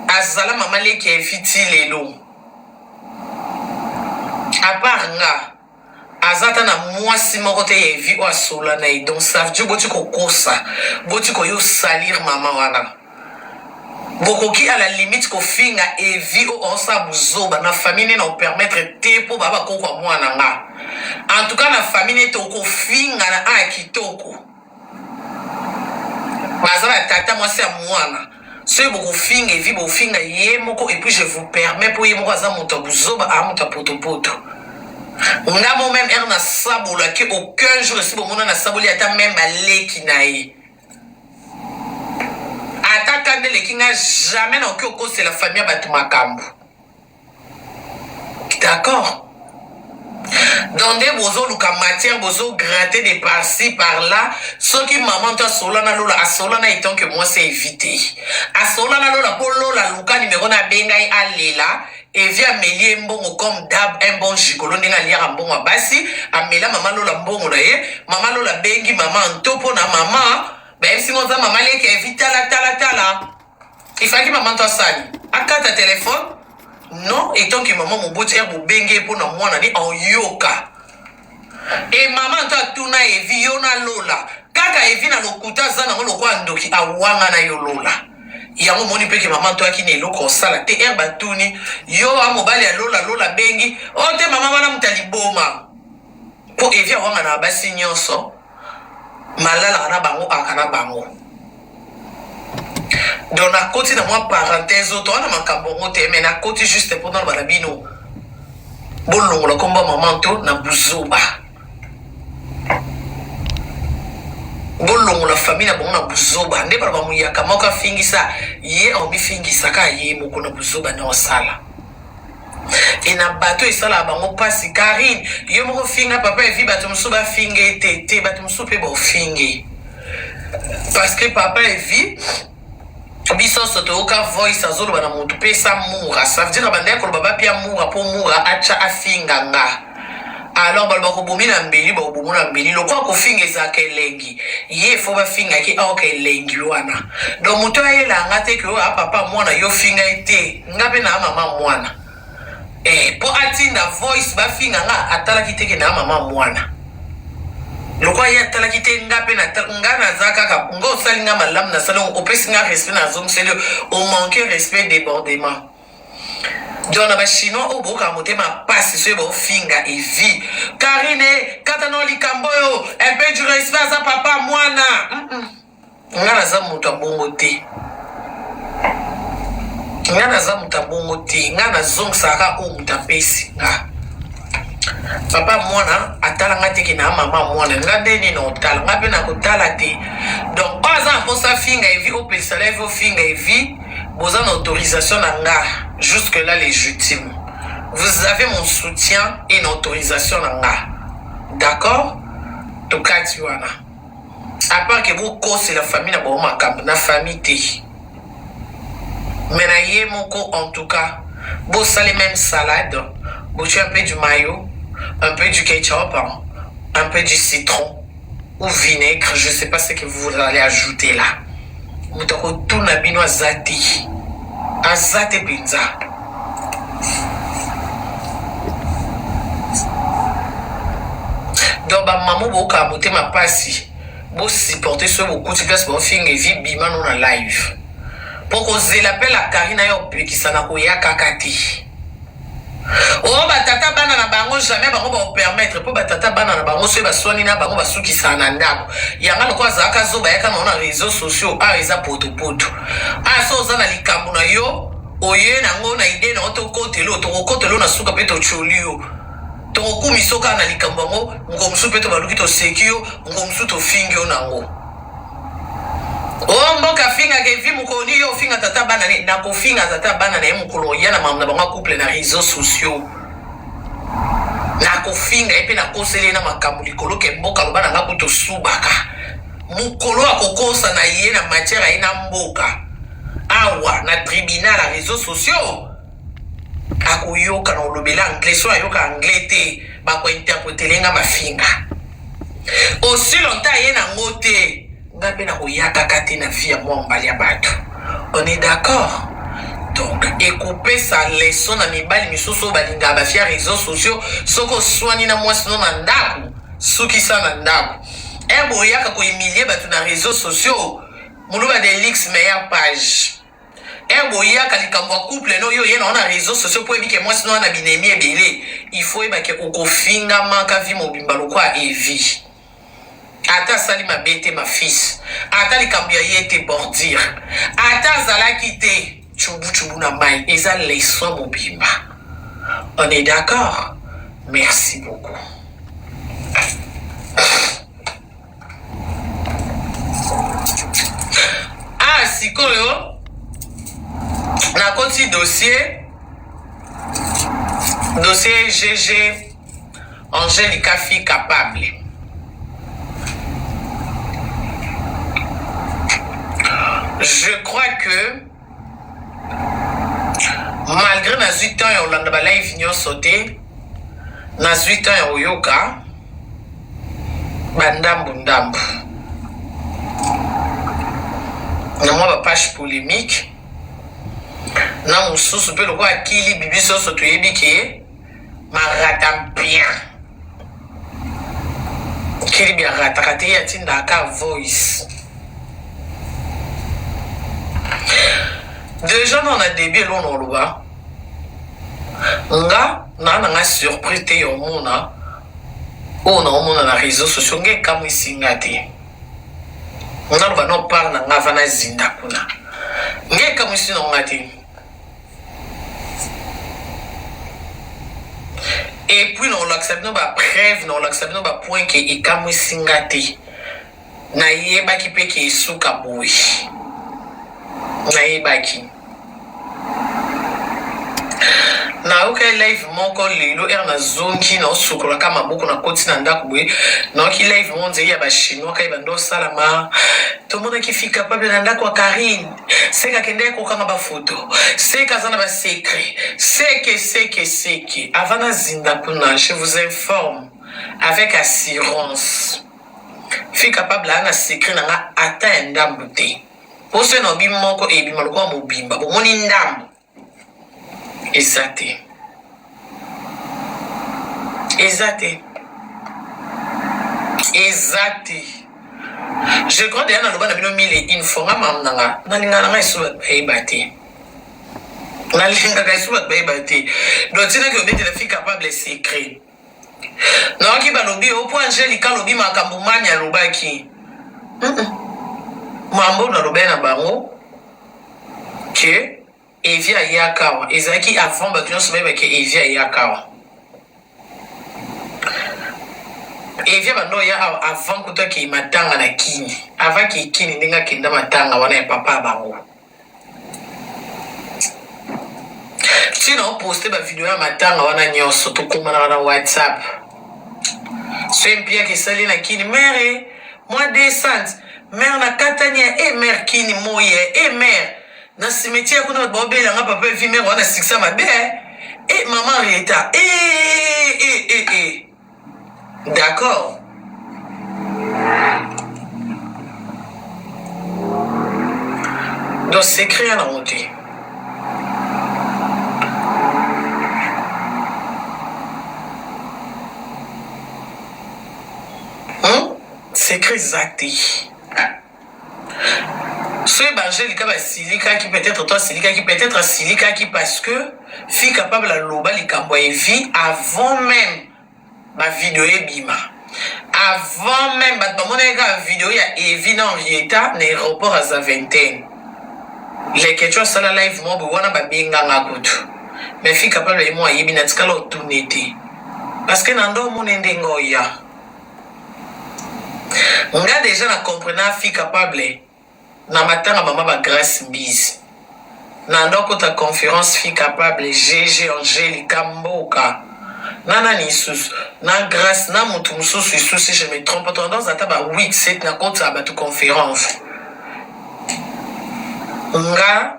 azala mama leki ya Efi ti lelo, à part nga, aza ata na mwasi moko te ya Evi oyo asola na ye. Donc ça veut dire boti kokosa, boti koyo salir mama wana. Bokoki à la limite kofinga Evi oyo aosala buzoba na famille nde na opermettre te, mpo baa bakoko ya mwana nga. En tout cas na famille ne tokofinga na a kitoko. Baza ba tata mwasi ya mwana. Soki bokofinga evi bofinga ye moko et puis je vous permets po ye moko aza moto ya buzoba a moto ya potopoto. Nga mo meme heure na sabolaki aucun jour esi bomona na saboli ata meme baleki na ye. Ata kanda eleki nga jamais nakoki kokosela famille ya bato makambo. D'accord? Donc nde bozoluka matière bozo gratter de par ci par là soki maman to asolola na Lola asolola na etant que mwasi éviter asolola na Lola po Lola luka numéro na abenga ye alela Evi ameli ye mbongo comme d'hab un bon gigolo ndenge aliaka mbongo ya basi amela mama Lola mbongo na ye mama Lola abengi mama Anto mpo na mama bayebisi ngo oza mama leki Evi tala tala tala il fallait mama Anto asali akata telefone non etant que mama moboti ya bobenge ye mpo na mwana ni aoyoka e mama Anto atuna Evi yo na Lola kaka Evi na lokuta aza nango lokola ndoki awanga na yo Lola yango omoni mpe ke mama Anto ayaki na eloko osala te ere batuni yo a mobali ya Lola Lola abengi o te mama wana moto ya liboma mpo Evi awanga na basi nyonso malalaka na bango aka na bango donc nakoti na mwa parenthèse oyo towana makambo yango te mais nakoti juste mpo naloba na bino bolongola nkombo ya mama to na buzoba bolongola famille na bango na buzoba nde baloba muyaka moko afingisa ye aomifingisaka ye moko na buzoba na osala e na bato esalaka bango mpasi karine yo moko finga papa evi bato mosusu bafinga ye te te bato mosusu mpe baofinge parce que papa evi biso nyonso toyoka voice azoloba na motu pesa mura ça veut dire abandaki koloba bapia mura mpo mura atya afinga nga alors baloba kobomi na mbeli bakobomo na mbeli lokola kofinga ezalaka elengi ye fo bafingaki aoka elengi wana donc moto ayela nga te ke oyo a papa mwana yo finga ye te nga mpe naa mama mwana eh, mpo atinda voice bafinga nga atalaki te ke naa mama mwana lokola ye atalaki te nga mpe nga naza kaka nga osali nga malamu nasali opesi nga respect nazongiseli yo omanke respect débordement donc na bachinois oyo boyokaka motema mpasi soki bofinga evi karine kata no likambo oyo un peu du respect aza papa mwana mm -mm. Nga naza moto ya bongo te nga naza moto ya bongo te nga nazongisaka kaka oyo moto apesi nga papa mwana atala nga te ke na mama mwana nga nde nini otala nga mpe nakotala te donc oyo aza na mposa afinga evi opelisa live ofinga evi boza na autorisation na nga jusque là légitime vous avez mon soutien et na autorisation na nga d'accord tokati wana À part que bokosela famille na bango makambo na famille te mais na ye moko en tout cas bosali même salade botie un peu du mayo un peu du ketchup un peu du citron ou vinaigre je sais pas ce que vous allez ajouter là moto akotuna bino aza te aza te mpenza donc bamama bookaka motema mpasi bosupporte soki bokuti place baofinga evi bima no na live mpo kozela mpe la karina yo opekisa na koya kaka te o oh, batata bana na bango jamais bango baopermettre mpo batata bana na bango soki baswani na bango basukisaka na ndako yanga lokola azalaka zoba yaka nango na réseau sociaux awa eza potopoto awa so oza na likambo na yo oye nango na ide nango tokotelo tokokotelo na suka mpe tocoli yo tokokumisa yo kaka na likambo yango mokolo mosusu mpe tobaluki toseki yo mokolo mosusu tofingi yo nango o oh, mboka afingaka evi mokolo nini yo ofinga tata bana ne nakofinga tata bana na ye mokolo oya na makambo na bango ya couple na réseau sociaux nakofinga ye mpe nakoseli ye na makambo likolo ke mboka aloba na nga kutu osubaka mokolo akokosa na ye na matière aye na mboka awa na tribunal ya réseau sociaux akoyoka na olobela anglais so ayoka anglais te bakointerpretele nga mafinga aussi longtemps aye nango te nga mpe nakoya kaka te na vie ya mwa mobali ya bato on est d'accord donc ekopesa leçon na mibali misusu oyo balingaka bafia réseaux sociaux soki oswani na mwasi no na ndako sukisa na ndako ebe oyaka kohumilie bato na réseaux sociaux moluba de lix meilleure page. Heure boyaka likambo ya couple no yo oye na na réseaux sociaux po oyebi ke mwasi no wana binemi ebele, il faut oyeba ke okofingamaka vie mobimba lokola Evi. Ata asali mabe te ma fils, ata likambo ya ye te bordure, ata azalaki te tshubu tshubu na mayi, eza leçon mobimba. On est d'accord? Merci beaucoup. Ah sikoyo nakoti dossier dossier GG Angelica fille capable. Je crois que malgré nazwi temps ya kolanda ba live nyonso te, nazwi temps ya koyoka ba ndambu ndambu na mwa ba page polemique na mosusu mpe lokola kili bibiso nyonso toyebi ke marata bien kilibi arataka te ye atindaka voice deja na na début eloko na oloba nga naa na nga surpris te ya omona oyo na omona na réseau sociaux nga ekamwisi nga te naloba no part na nga ava nazinda kuna nga ekamwisi na nga te. Et puis nakolakisa bino ba preuve, nakolakisa bino ba point ke ekamwisi nga te. Nayebaki pe ke esuka boye. Nayebaki. Nayokaki live moko lelo heure nazongi naosukolaka maboko nakoti na ndako boye nayoki live moko nzeli ya ba chinois kaka ebanda osalama tomonaki fille capable na ndako ya Carine Seke akendaki kokanga ba photo. Seke aza na ba secret. Seke seke seke. Avant nazinda kuna, je vous informe avec assurance. Fille capable aa na secret na nga ata ya ndambu te. Po soki nalobi moko ebima lokola mobimba. Bomoni ndambu eza te. Eza te. Eza te. Je crois deja naloba na bino mille et une fois nga mamu na nga nalingaka na nga esu bato bayeba te. Nalingaka esu bato bayeba te. Donc tina ke obetela fille capable secret. Nayoki balobi o po Angelica alobi makambo mani alobaki. Mambo nalobaki na bango que Evi ayaka awa ezalaki avant bato nyonso bayeba ke Evi ayaka awa. Evi abanda oya awa avant kutu akei matanga na Kini. Avant akei Kini ndenge akenda matanga wana ya papa ya bango. Ti na oposte ba video ya matanga wana nyonso tokomanaka na WhatsApp. So mpiaka esali na Kini mere mwa descente mere na katani ya e mere Kini moye e mere Na cimetière kuna bato baobela nga papa evi mère wana succès mabe eh eh maman Henrietta eh eh eh eh d'accord donc secret ya nango te. Hmm? Secret eza te. Soki ba Angelica ba silikaki peut etre to asilikaki peut etre asilikaki parce que fille capable aloba likambo ya Evi avant meme ba video ebima avant meme bato bamonaki kaka video ya Evi na Henrietta na aeroport ya Zaventem Leketchou asala live moko boye wana babenganga kutu mais fille capable ye moko ayebi natikala otune te parce que na ndo omona ndenge oya Nga dejà na comprena fille capable na matanga mama ba grace mbizi na ndo kota conference fille capable GG Angelica mboka na nani lisusu na grace na mutu mususu lisusu si je me trompe to ndo ata ba 8 7 na kota batu conference nga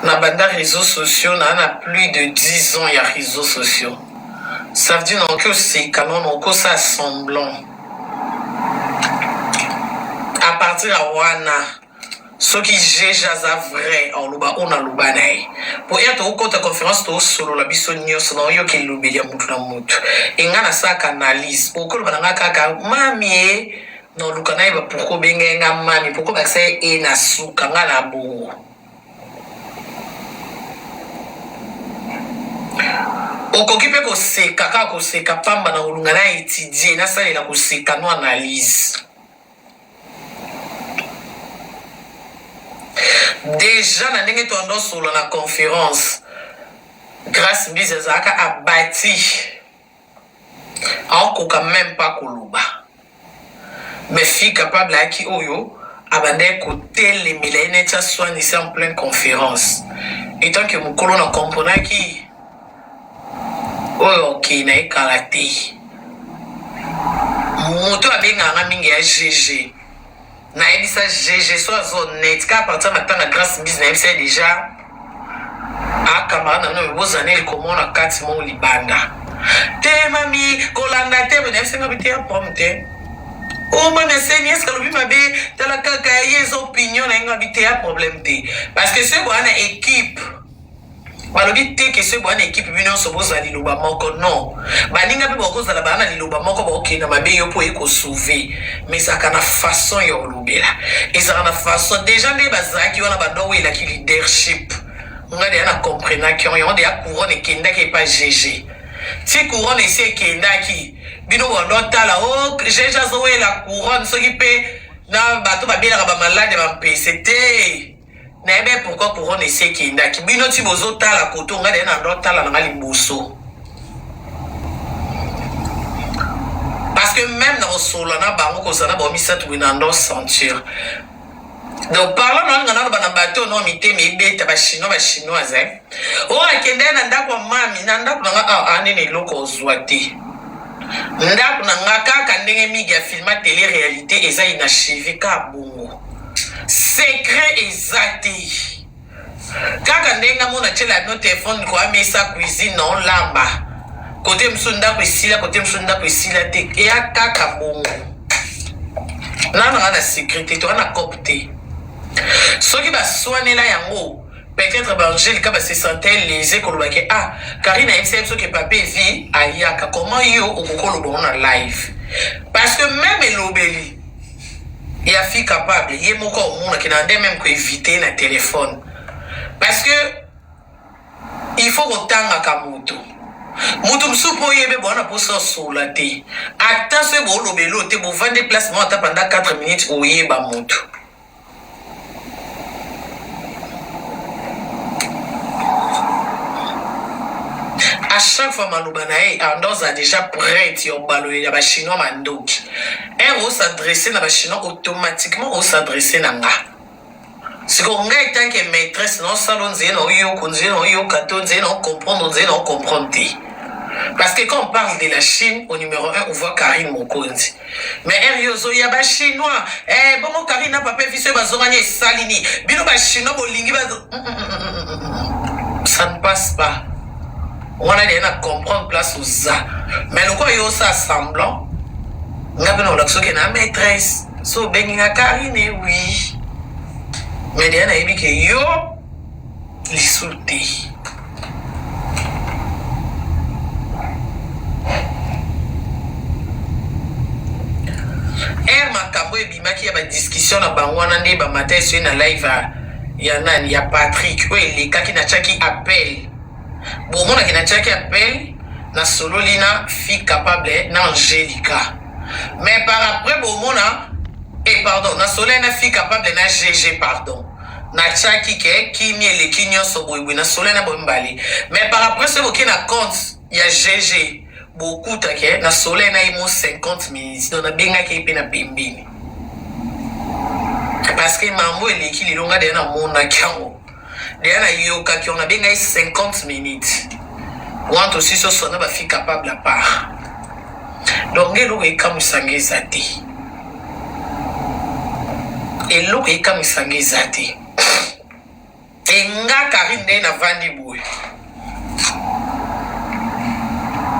Na banda reseaux sociaux na na plus de 10 ans ya reseaux sociaux ça veut dire nakoki oseka no nakoki osala semblant à partir ya wana soki GG aza vrai aloba oyo naloba na ye po heure tokokota conference tosolola biso nyonso naoyoka elobeli ya mutu na mutu e nga nasalaka analyse okoloba na nga kaka mamie Naluka nayeba pourquoi obenga ye nga mami, pourquoi obakisa ye e na suka, nga na bongo. Okoki mpe koseka kaka koseka pamba na kolunga na etudie nasalela koseka no analyse. Dejà na ndenge toanda osolola na conference Grace Mbizi azalaka abati aokoka meme pas koloba mais fille capable ayaki oyo abandaki kotelemela ye neti aswanisi en pleine conférence etant que mokolo na comprenaki oyo okei na ye kala te moto abengaka nga mingi ya gg nayebisa gg so aza honnête kaka partir ya matanga grace mbisi nayebisa ye deja acamarade na bino bozala likomo na kati moko libanda te mami kolanda te nayebisa nga bite ya prom te o mami aseni eske alobi mabe tala kaka ye eza opinion na ye nga bite ya problème te parce que soki boya na équipe Balobi te ke soki boza na equipe bino nionso bozala liloba moko non baninga pe bakozala baza na liloba moko bakokende na mabe yo pe oye ko sauver mais ezalaka na façon ya kolobela ezalaka na façon dejà nde bazalaki wana banda owelaki leadership nga dejà na comprenaki yango yango dejà couronne ekendaki epa GG ti couronne esi ekendaki bino banda otala o oh, GG azowela couronne soki pe na bato babelaka ba malade ya bampese te Nayebi pourquoi couronne esi ekendaki bino ti bozo tala koto nga deja na ndo tala na nga liboso parce que meme na kosolola na bango kozala na bango misato boye na ndo sentir donc parlant na nga naloba na bato no mitema ebeta ba chinois ba chinoise eh oyo akendaki na ndako ya mami na ndako na nga ah, ah nene eloko ozwa te ndako na nga kaka ndenge migi afilma tele réalité eza inachevé kaka bongo Secret eza te. Kaka ndenge nga mona tiela bino telephone likolo ya mesa cuisine na olamba. Kote mosusu ndako esila, kote mosusu ndako esila te. Eya kaka bongo. Na nga na secret te, toza na cop te. Soki baswanela yango peut-être ba Angelica ba se sentait lese koloba ke ah Karine ayebisa biso ke papa Evi ayaka comment yo okoki koloba ngo na live parce que meme elobeli ya fille capable ye moko omona ke na nde meme ko éviter na téléphone parce que il faut kotangaka moto moto mosusu mpo oyebe boa na mposa osola te ata soki boolobela oyo te bovandi place moko ata pendant 4 minutes oyeba moto À chaque fois maloba na ye ando aza déjà prête ya obalolela ba chinois mandoki heure o s'adresse na ba chinois automatiquement o s'adresse na nga sikoyo nga etant que maîtresse na osala onzeye na oyoka onzeye na oyoka te onzeye na ocomprendre onzeye na ocomprendre te parce que quand on parle de la Chine au numéro 1 on voit Karine Mokonzi Mais heure yo ozo ya ba chinois eh bongo Karine na papa Evi soki bazongani esali nini bino ba chinois bolingi ba ça ne passe pas wana deya na comprendre place oza mais lokola yo osala semblant nga mpe na olakisa oke na maîtresse so obengi nga Karine oui mais deya nayebi ke yo lisu te. Heure makambo ebimaki ya ba discussion na bango wana nde ba mata esoyi na live ya nani ya Patrick oyo elekaki na tiaki appel bomonaki na tiaki appel na sololi na fille capable na Angelica mais par après bomona et eh, pardon na sololi na fille capable na GG pardon natiaki ke kimia eleki nyonso boye boye na sololi na boye mibale mais par après soki boke na compte ya GG bokuta ke na sololi na ye mo 50 minutes donc nabengaki ye mpe na pembeni parce que mambo eleki lelo nga deya namonaki yango deya nayokaki yango nabenga ye 50 minutes wana tosisi osona bafi capable à part donc nge eloko ekamwisa nga eza te eloko ekamwisa nga eza te enga karine nde navandi boye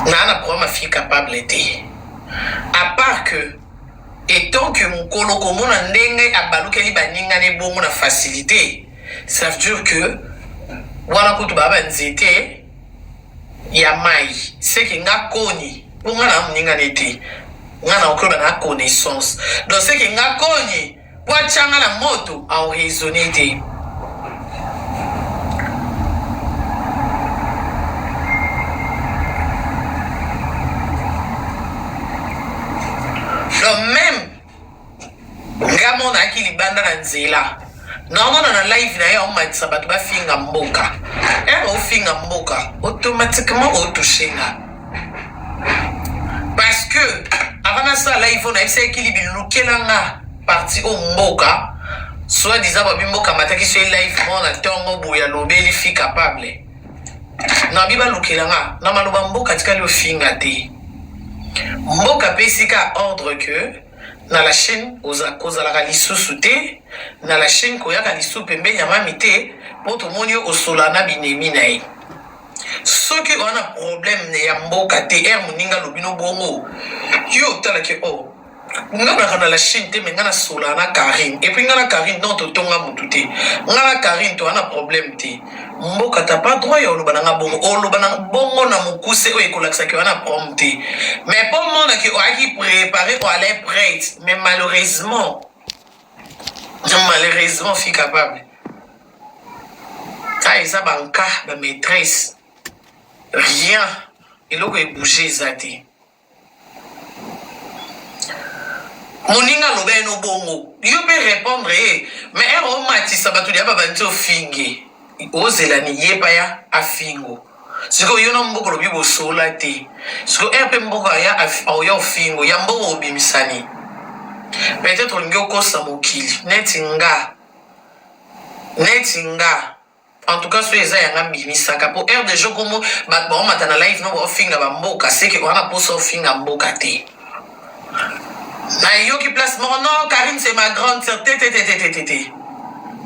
naa na problème afi capable te à part que etant que mokolo komona ndenge abalukeli baninga ne bongo na facilité ça veut dire que wana kutu baa banzete ya mayi seke nga koni po nga na muninga ne te nga na okoloba na connaissance donc seke nga koni po atia nga na moto ao raisonner te. Donc même nga moko nayaki libanda na nzela naomona na live na ye aomatisa bato bafinga mboka ere ofinga mboka automatiquement otouche nga parce que avant nasala live oyo nayebisaki kili bilukela nga parti oyo mboka soit disant babi mboka amataki so ye live moko na ntongo boye alobeli fi capable nabi balukela nga na maloba mboka atikali ofinga te mboka apesi ka ordre que na la chaine oza kozalaka lisusu te na la chaine koyaka lisusu pembeni ya mami te po tomoni yo osola na binemi na ye soki oza na problème ya mboka te heure moninga alobi no bongo yo otalaki o oh, nga naka na la chine te me nga nasolaka na carine epuis nga na carine non totonga mutu te nga na carine toza na problème te Mboka t'as pas droit ya oloba na nga bongo oloba na bongo na mokuse oyo ekolakisa ke wana prom te mais po mona ke oayaki prépare oalai prête mais malheureusement malheureusement fi capable ah eza banka ba maîtresse rien eloko ebouge eza te Moninga aloba ye no bongo yo pe repondre ye mais heure omatisa batu deja babandi ofinge ozela ni ye paya afingo sikoyo yo na mboka olobi bosola te sikoyo heure pe mboka aya oya ofingo ya mbongo obimisani peut-être olingi okosa mokili neti nga neti nga En tout cas soki eza yanga bimisaka po heure de jeu kombo bato baomata na live no baofinga ba mboka seke oza na posa ofinga mboka te nayoki place moko non Karine c'est ma grande sœur te te te te te te te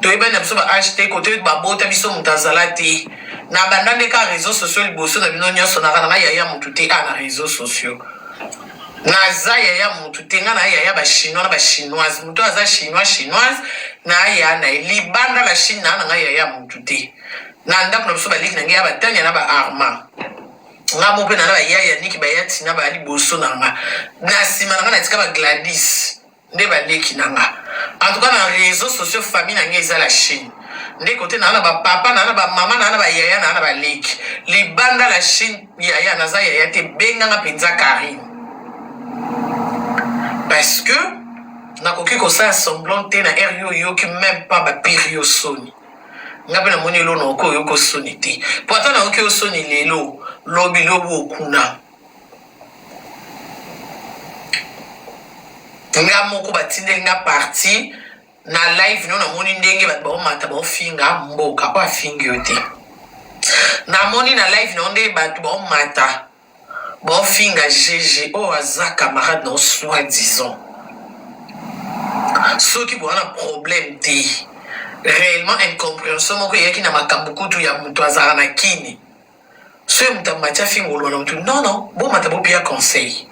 toyebani na biso ba age te kote babota biso moto azala te na banda nde ka réseau sociaux liboso na bino nyonso naka nanga yaya motu te a na réseau sociaux Naza yaya mutu te nga na yaya ba chinois na ba chinoise mutu aza chinois chinoise na ya na ye libanda la chine na nga yaya mutu te na ndako na biso baliki na ngai ya batania na ba arma nga mo mpe na na bayaya niki baya tina baya liboso na nga na nsima na nga natika ba gladys nde ba leki na nga en tout cas na réseaux sociaux famille na nga eza la Chine nde kote na na ba papa na na ba mama na na ba yaya na na ba leki libanda la Chine yaya naza yaya te benga nga penza Karine parce que nakoki kosala semblant te na heure yo oyoki même pas ba pire yo soni nga mpe namoni elo naoki oyoki soni te po ata nayoki yo soni lelo lobi lobi okuna Nga moko batindeli nga partie na live no namoni ndenge bato baomata baofinga mboka oyo afingi yo te namoni na live na yo nde bato baomata baofinga gg oyo aza camarade na yo soit disant soki boza na problème te réellement incomprehension moko eyaki na makambo kutu ya moto azalaka na kini Soki moto amati afinga oloba na moto non non bomata bopia conseil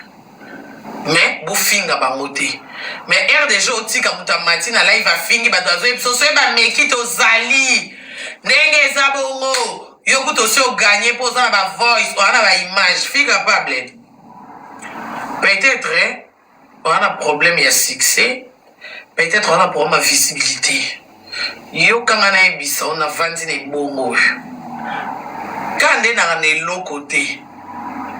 mais bofinga bango te mais heure de jeu otika moto amati na live afingi bato azoyebi biso soki bameki tozali ndenge eza bongo yo kutu osi oganye mpo oza na ba voice oza na ba image fi capable peut-être oza na problème ya succès peut-être oza na problème ya visibilité yoka nga nayebisa yo navandi na ebongo oyo ka nde naka na eloko te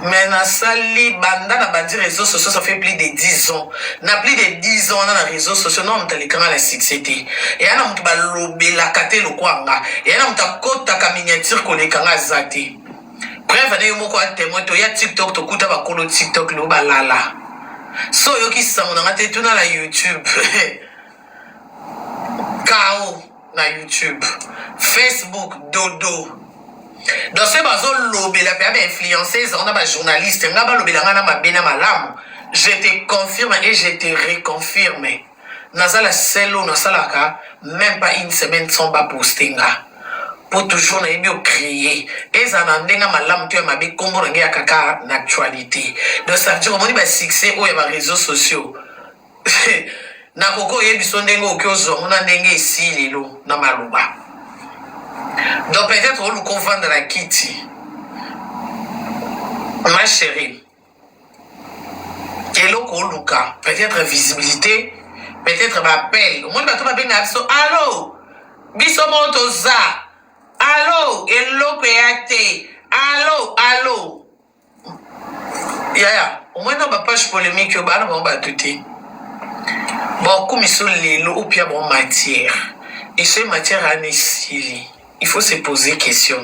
mais nasali banda na bandi réseaux sociaux ça fait plus de 10 ans na plus de 10 ans wana na réseaux sociaux na moto alekanga na succès te eya na moto balobelaka te lokwa nga eya na moto akotaka miniature koleka nga aza te Preuve ane yo moko a temoin toya tiktok tokuta bakolo tiktok lelo balala so oyoki sango na nga te tuna na youtube kao na youtube facebook dodo donc soki bazolobela mpe ba influenceuse yango na ba journaliste nga balobela nga na mabe na malamu je te confirme et je te reconfirme Naza la seule oyo nasalaka meme pas une semaine sans ba poste nga po toujours nayebi o cree ezala na ndenge malamu to ya mabe kombo na ngai ya kaka na actualité donc ça veut dire omoni ba succès oyo ya ba réseaux sociaux nakoki oyebiso ndenge okoki ozwa ngo na ndenge esi lelo na maloba donc peut-être oluka ovanda na kiti ma chérie Eloko oluka peut-être visibilité, peut-être ba appel. Omoni bato babengaka biso allo, biso moko toza allo, eloko eya te allo allo. Yaya, omoni na ba page polemique oyo baa na bango bato te. Bakomiso lelo opia bango matière et soki matière wana esili, il faut se poser question.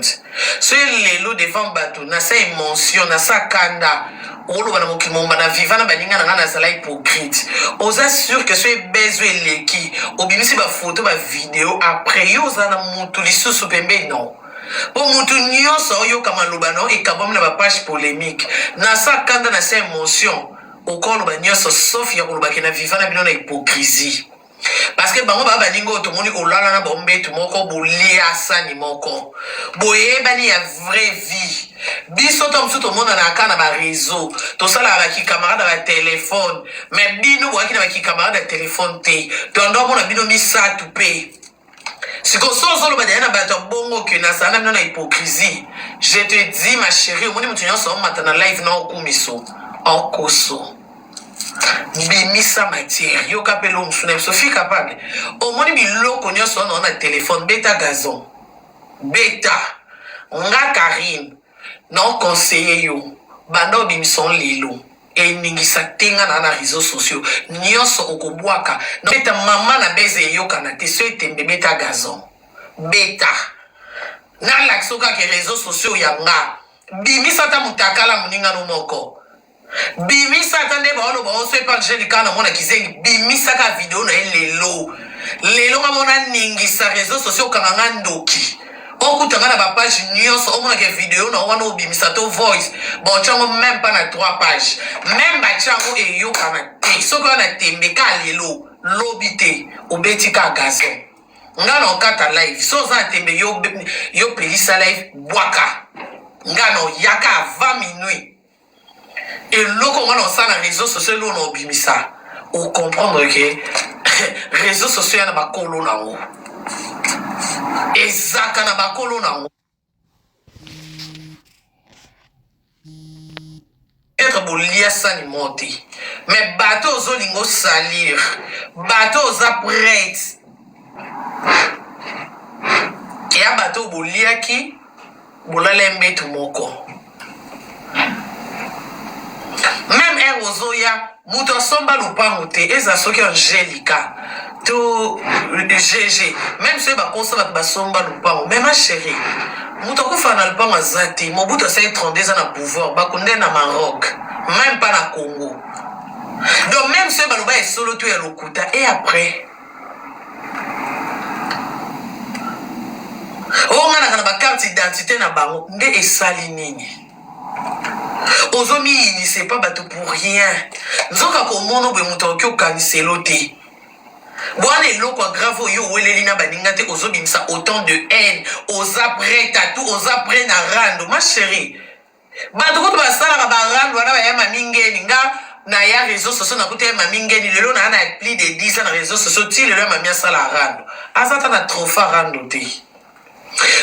Soki lelo devant bato nasa émotion, nasa kanda, oloba na mokili momba na viva na baninga na ngai nazala hypocrite, oza sûr que soki bezo eleki, obimisi bafoto, bavideo, après yo oza na mutu lisusu pembeni? Non, mpo mutu nyonso oyoka maloba na yo ekabwami na bapage polémique. Nasa kanda, nasa émotion, okoloba nyonso sauf ya kolobaki na viva na bino na hypocrisie, parce que bango baa baninga oyo tomoni olala na bombetu moko, bolia sani moko, boyebani ya vraie vie. Biso to mosusu tomonana kaka na bareseau, tosalaka bakicamarade ya batelefone, mais bino boyaki na bakicamarade ya telefone te. Tondo omona bino misato mpe sikoyo so ozoloba deya na bato ya bongo ke nazala na bino na hypocrisie. Je te dis, ma chérie, omoni moto nyonso aomata na live na okumiso okoso bimisa matière, yoka mpe lo mosu na biso fi capable. Omoni biloko nyonso wana na telefone, beta gazon, beta. Nga Karine naoconseille yo, banda obimisa lelo, eningisa te. Nga na réseaux sociaux nyonso okobwaka, beta mama na beze, eyokana te. So etembe, beta gazon, beta. Nalakisa kaka réseaux sociaux ya nga, bimisa ata motakala moningano moko, bimisa ata nde baoloba oso epa Angelika na mona kizengi, bimisaka video na ye lelo. Lelo nga mona ningisa réseaux sociaux, okanga nga ndoki, okutanga na bapage nyonso, omonaka video na wana, obimisa to voice, botyango même pas na 3 page, même batyango eyokana te. Soki wana tembe ka lelo, lobi te, obeti ka gazon. Nga na okata live. So oza na tembe, yo, yo pelisa live, bwaka. Nga na oyaka avant minuit, eloko nga na osala na réseau sociaux, eloko na obimisa, ocomprendre ke réseau sociaux ya na bakolo nango, ezaka na bakolo nango. Peut-être bolia sani mo te, mais bato ozolinga osalir, bato oza prête ya bato oyo boliaki, bolala mbetu moko, même heure ozoya, moto asomba lopango te. Eza soki Angelika to GG, même soki bakosa bato basomba lopango, mais ma chérie, moto akufa na lopango aza te. Mobutu asali 32 eza na pouvoir, bakunde na Maroc, même pas na Congo. Donc même soki baloba esolo to ya lokuta, et après onganaka na bacarte identité na bango nde esali nini? Ozomiyinisa epa bato pour rien. Nzoka komona boye, moto akoki okaniselo te. Bwana, eloko ya grave oyo oweleli na baninga te, ozobimisa autant de haine. Oza prêt à tout, oza prêt na rando. Ma chérie, bato kutu basalaka barando wana bayama mingeni. Nga na ya réseau sociaux, nakuta ya mami ngeni. Lelo naa na plus de 10 ans na réseau sociaux, ti lelo ya mami asala rando, aza ata na trophée rando te.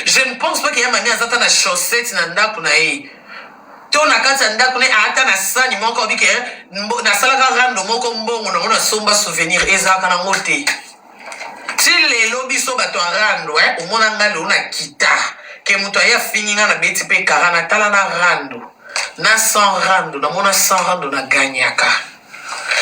Je ne pense pas ke ya mami aza ata na chaussette na ndako na ye to na kati ya ndako ne, ata na sani moko obi ke nasalaka rando moko, mbongo nango nasomba souvenir, ezalaka nango te. Ti lelo biso bato ya rando, omona nga lelo na kita ke moto aye afingi nga, na beti mpe kara, natala na rando na sans rando, namona sans rando na ganyaka.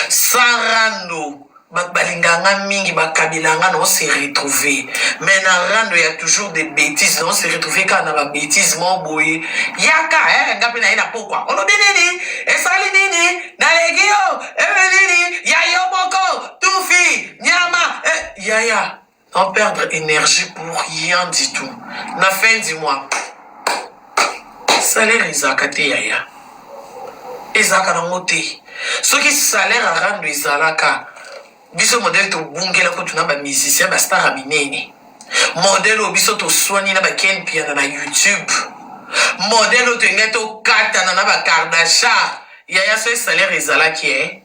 Sans rando, bato balingaka nga mingi, bakabela nga, na se retrouver. Mais na rando ya toujours des bêtises, na se retrouver kaka na babêtise moko boye. Yaka nga mpe na ye na pokwa, olobi nini, esali nini, naleki yo ebe nini ya yo moko tufi nyama, yaya on perdre énergie pour rien du tout. Na fin du mois salaire ezalaka te, yaya, ezalaka nango te. Soki salaire ya rando ezalaka, biso modele tobungela kutu na bamusicien, bastar ya minene, modele oyo biso toswani na baken piana na YouTube, modele oyo toyengai tokatana na bakardasha, yaya, so salaire ezalaki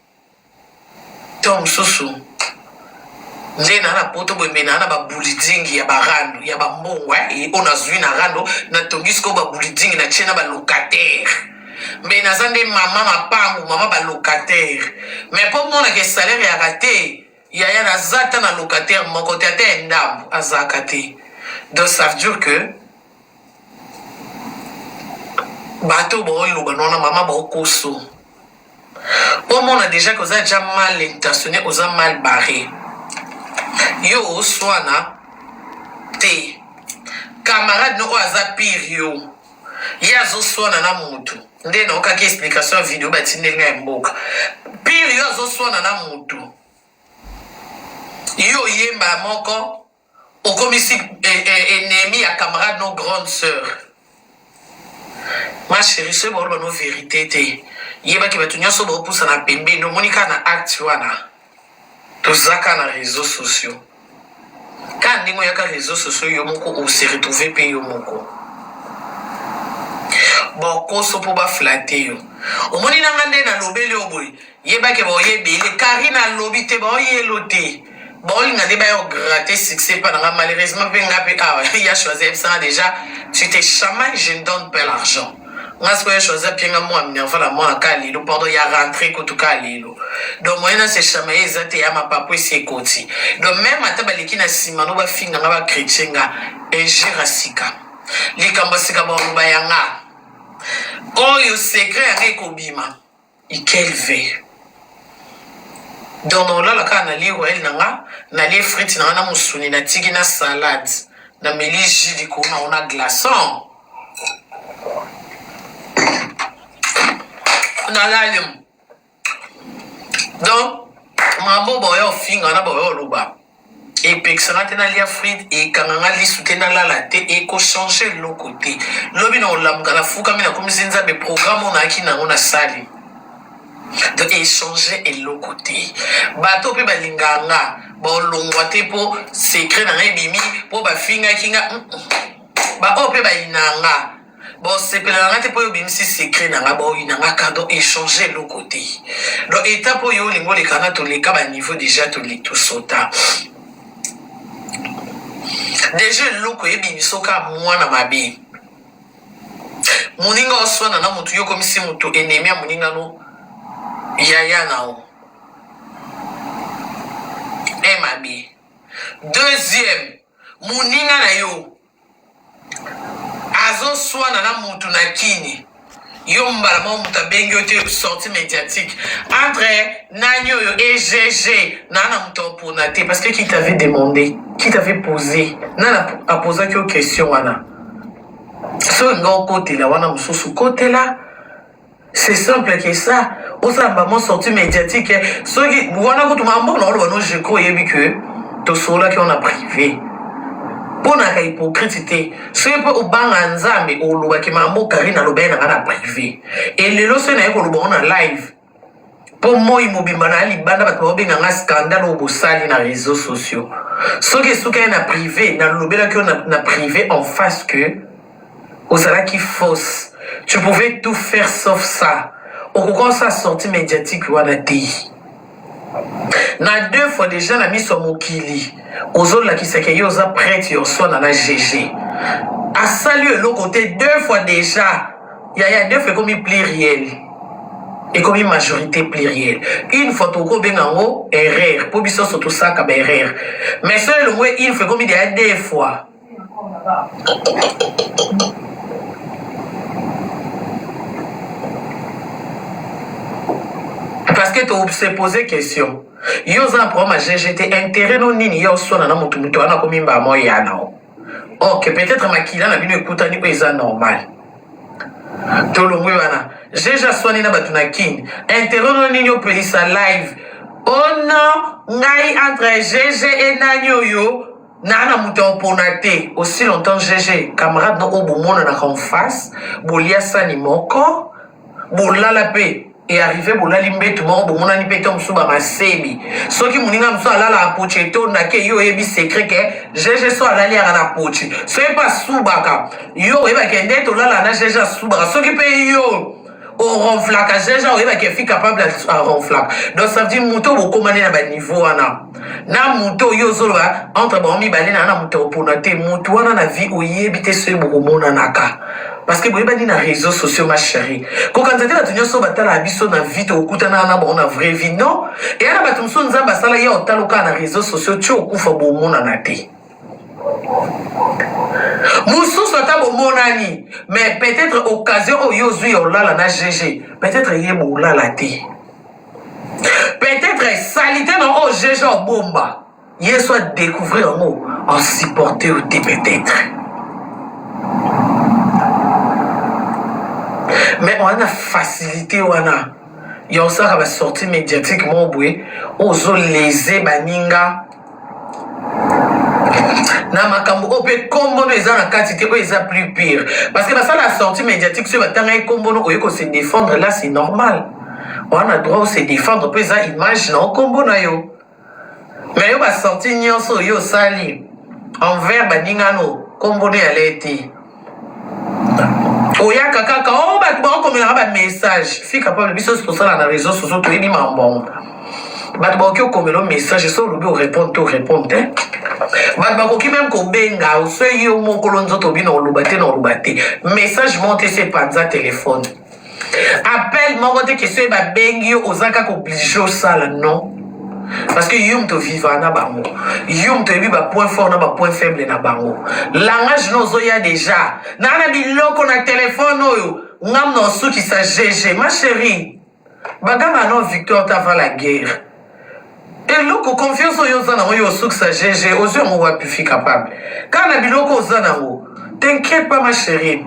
to mosusu nde na poto boye, mbe na babulidingi ya barando ya bambongo oyo nazwi na rando, natongi sikoyo babulidingi, natie na balocataire. Mbe naza nde mama mapangu, mama balocataire. Mais mpo monaka salaire yaka te, yaya, naza ata na locataire moko te, ata ya ndambo azalaka te. Donc ça veut dire que bato baoloba nwana mama baokoso. Omona dejà que oza dejà mal intentionne, oza mal barre. Yo oswana te. Camarade no oyo aza pire yo. Ye azoswana na mutu. Nde naokaki explication ya video batindeli nga ya mboka. Pire yo azoswana na mutu. Yo oyemba moko okomisi eh, eh, ennemi ya camarade no grande sœur. Ma chérie, soki baoloba no verite te, yebaki bato nyonso baopusana pembeni, omoni kaka na acte wana toza kaka na réseaux sociaux. Kaka ndenge oyaka réseaux sociaux yo moko ose retrouver mpe yo moko bokoso mpo baflate yo. Omoni nanga nde nalobeli yo boye, yebake baoye ebele. Karine alobi te, baoyelo te, baolinga nde baya ogratte succès mpa na nga. Malheureusement mpe nga mpe awa ya choisi ayebisanga déjà, tu te chamaille, je ne donne pas l'argent. Nga sikoyo ya choisi apie nga mwa minerval ya mwa ka lelo, pardon, ya rentrée kutu ka lelo. Donc moyen na se chamaille eza te, ya mapapu esi ekoti. Donc même ata baleki na nsima no bafinga nga, bakretien nga, injure ya sika, likambo ya sika baoloba ya nga oyo, secret ya nga ekobima. Ikelve. Donc naolala kaka na lie royal na nga, nalie frite na nga na mosuni, natiki na salade, nameli jus likolo nango na glaçon, nalali. Donc mambo baoya ofinga na baoya oloba epekisa nga te nalia frite, ekanga nga lisu te, nalala te, ekochange eloko te. Lobi na olamuka, nafukami, nakomisi Nzambe programme oyo nayaki nango nasali. Donc echange eloko te. Bato mpe balingaka nga baolongwa te mpo secret na nga ebimi, mpo bafingaki nga. Baoyo mpe bayinaka nga bosepela na nga te mpo oyo obimisi secret na nga, baoyina nga ka. Donc echange eloko te. Donc étape oyo olingi oleka na toleka baniveau déjà, tosota déjà. Eloko ebimiso ka mwana mabe, moninga oswana na motu, yo okomisi motu ennemi ya moninga no yaya na yo e mabe. Deuxième, moninga na yo azoswana na mutu na kini, yo mbala moko moto abengi yo te, sortie médiatique entre nani oyo egg na na moto opona te, parce que qui t'avait demandé, qui t'avait posé, nani apozaki yo question wana? Soki nga okotela wana, mosusu kotela. C'est simple que ça. Osala bango sortie médiatique, soki wana kutu mambo na oloba no, je crois oyebi que tosololaki wana privé. Mpo naka hypocrite te, soki mpe obanga Nzambe, olobaki mambo Karine aloba ye na nga na privé. Elelo soki naye koloba ngo na live, mpo moi mobimba na libanda bato baobenga nga scandale oyo bosali na réseaux sociaux. Soki esuki ye na privé, nalobelaki yo na privé en face que ozalaki fausse, tu pouvais tout faire sauf ça. Okoka osala sortie médiatique wana te na deux fois déjà na miso ya mokili. Ozolakisaka ye oza prête ya oswana na GG, asali yo eloko te. Deux fois déjà, yaya, deux fois ekomi pluriel, ekomi majorité pluriel. Une fois tokobenga yango erreur, mpo biso nyonso tosaka baerreur, mais so elongwe une fois, ekomi deya deux fois. Parce que to se poser question, yo oza na problème ya GG te, intérêt no nini ya oswana na motu? Motu wana akomi mbama oya na o. Ok, peut-être makila na bino ekutani, oyo eza normal. Tolongwe wana. GG aswani na bato na kini, intérêt no nini opelisa live? Oh non, ngai entre GG e nani oyo naa na moto ya opona te. Aussi longtemps GG camarade no oyo bomonanaka en face, bolia sani moko, bolala mpe e arrive, bolali mbetu moko, bomonani mpe to mosusu bamasebi. Soki moninga mosusu alalaka poche etondake, yo oyebi secret ke GG so alali yaka na poche, soki mpe asubaka, yo oyebake nde tolala na GG asubaka. Soki mpe yo oronflaka GG, oyebaki efi capable aronflaka. Donc ça veut dire moto bokomani na baniveau wana na moto oyo ozoloba entre bango mibale na moto opona te. Moto wana na vie oyebi te soki bokomonanaka, parce que boyebani na réseaux sociaux. Ma chérie, kokanisa te bato nyonso batalaka biso na vie tokokutanaka na bango na vraie vie. Non, eya na bato mosusu Nzambe asala ye otala kaka na réseaux sociaux, ti okufa bomonana te. Mosusu ata bomonani, mais peut-être occasion oyo ozwi ya olala na GG, peut-être ye bolala te. Peut-être salite na oyo GG obomba ye so adecouvrir yango en supporter yo te peut-être. Mais on a facilité wana ya osalaka ba sortie médiatique moko boye ozo lese baninga na makambo oyo mpe nkombo no eza na kati te oyo eza plus pire parce que basala sortie médiatique soki batanga ye nkombo no oye kose défendre là c'est normal wana droit ose défendre mpe eza image na nkombo na yo mais yo basortie nyonso oyo osali envers baninga no nkombo no yale te oyaka kaka o oh, bato bakokomelaka bamessage fi capable biso tosala na réseau sociaux toyebi mambo bato bakoki okomela message so olobi orépondre te orépondre te bato bakoki meme kobenga oso yo mokolo nzoto bino oloba te na oloba te message moko te se epanza telefone appel moko te question ye babengi yo oza kaka oblige osala non parce que yo moto vivaka na bango yo moto oyebi bapoint fort na bapoint faible na bango langage no ozoya deja naa na biloko na telefone oyo ngam na osukisa gg ma chérie baganga no victoire te avant la guerre eloko confiance oyo oza nango yo osukisa gg ozwi yango wapi fi capable kaka na biloko oza nango t'inquiète pas ma chérie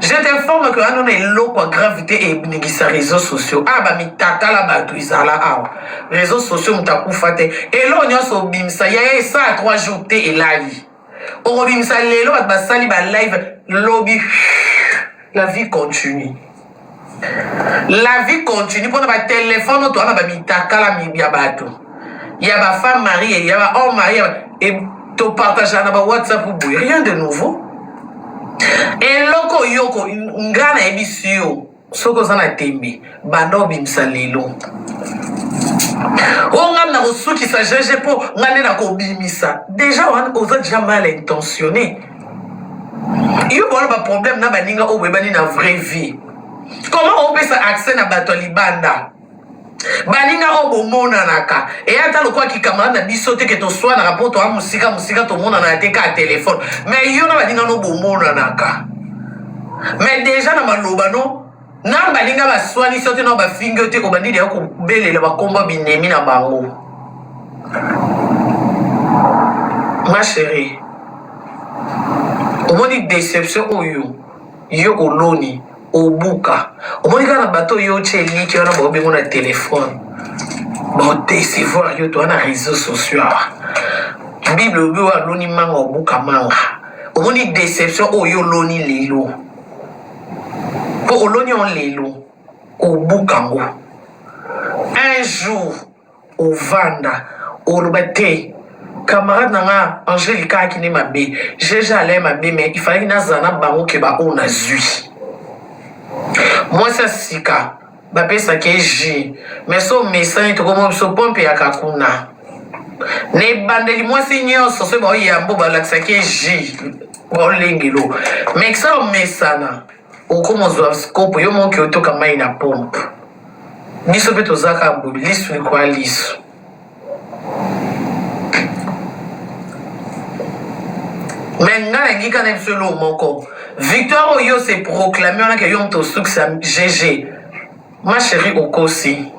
je t'informe que wana na eloko ya grave te eningisa réseaux sociaux awa bamitakala bato ezala awa réseaux sociaux moto akufa te eloko nyonso obimisa yaya esala 3 jours te elali okobimisa lelo bato basali balive lobi la vie continue la vie continue mpona batelefone oyo toza na bamitakala ya bato ya bafemme marie ya bahomme marie topartagea na bawhatsapp boye rien de nouveau eloko yoko nga nayebisi yo soki oza na tembe banda obimisa lelo oyo ngai nakosukisa gg mpo ngai nde nakobimisa deja wana oza deja mal intentionné yo bona baproblème na baninga oyo boyebani na vraie vie comment opesa accès na bato ya libanda baninga oyo bomonanaka eya ata lokola kikamarade na biso te ke toswanaka mpo toa mosika mosika tomonanaka te kaka telefone mais yo na baninga no bomonanaka mais deja na maloba no na baninga baswanisi yo te na bafingi yo te obandi deya kobelela bakombo binemi na bango ma chérie omoni déception oyo yo oloni obuka omoni kaka na bato oyo otye eliki wana baobengo na telefone baodecevoir yo toa na réseau sociaux awa bible obi oyo aloni manga obuka manga omoni deception oyo oloni lelo mpo oloni yango lelo obuka yango un jour ovanda oloba te camarade na nga Angelica ayaki nde mabe GG alai mabe mais il fallait nazala na bango ke ba oyo nazwi mwasi ya sika bapesaka ye jus mais so omesani tokomona biso pompe yaka kuna na ebandeli mwasi nyonso soki baoyambo balakisaki ye jus baolengelo mais sa omesana okoma ozwa kopo yo moki otoka mai na pompe biso mpe toza kaka boye lisu likwa lisu me ngai nalingi kaka na biso eloko moko victoire oyo se proclame wana ke yo moto osukisa gg ma chérie okosi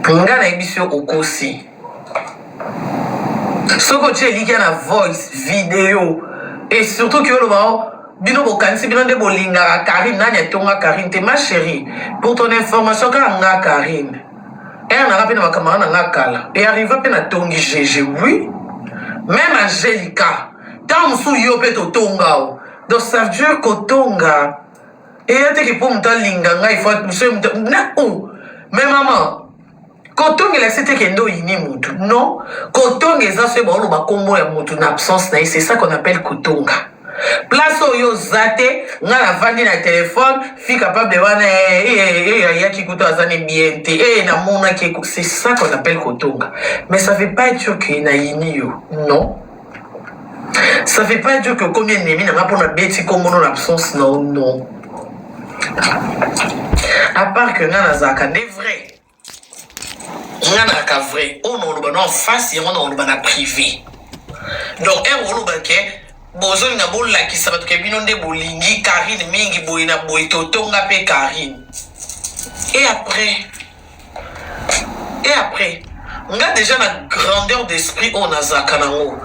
ngai nayebisi yo okosi soki otie elikya na voice video et surtout ke oloba o bino bokanisi bino nde bolingaka karine nani atonga karine te ma chérie pour ton information kaka nga karine ere nanga mpe na bakamara na nga kala e arriva mpe natongi gg oui même angelica ntango mosusu yo mpe totonga o donc ça veut dire kotonga eya teke mpo moto alinga ngai fo na o mais maman kotonga elakisi te kende oyini mutu non kotonga eza soki baoloba nkombo ya mutu na absence na ye c'est ça qu'on appelle kotonga place oyo oza te ngai navandi na telefone fi capable wana ayaki kutu aza ne bien te e namonaki c'est ça qu'on appelle kotonga mais ça veut pas dire que nayini yo non ça veut pas dire que okomi ennemi na nga mpo nabeti nkombo no na absence na yo non à part que nga nazalaka nde vrai nga nazalaka vrai oyo naoloba na en face yango naoloba na privé donc ere oloba ke bozolinga bolakisa bato ke bino nde bolingi karine mingi boye na boye totonga mpe karine et après. Et après nga dejà na grandeur d'esprit oyo nazalaka nango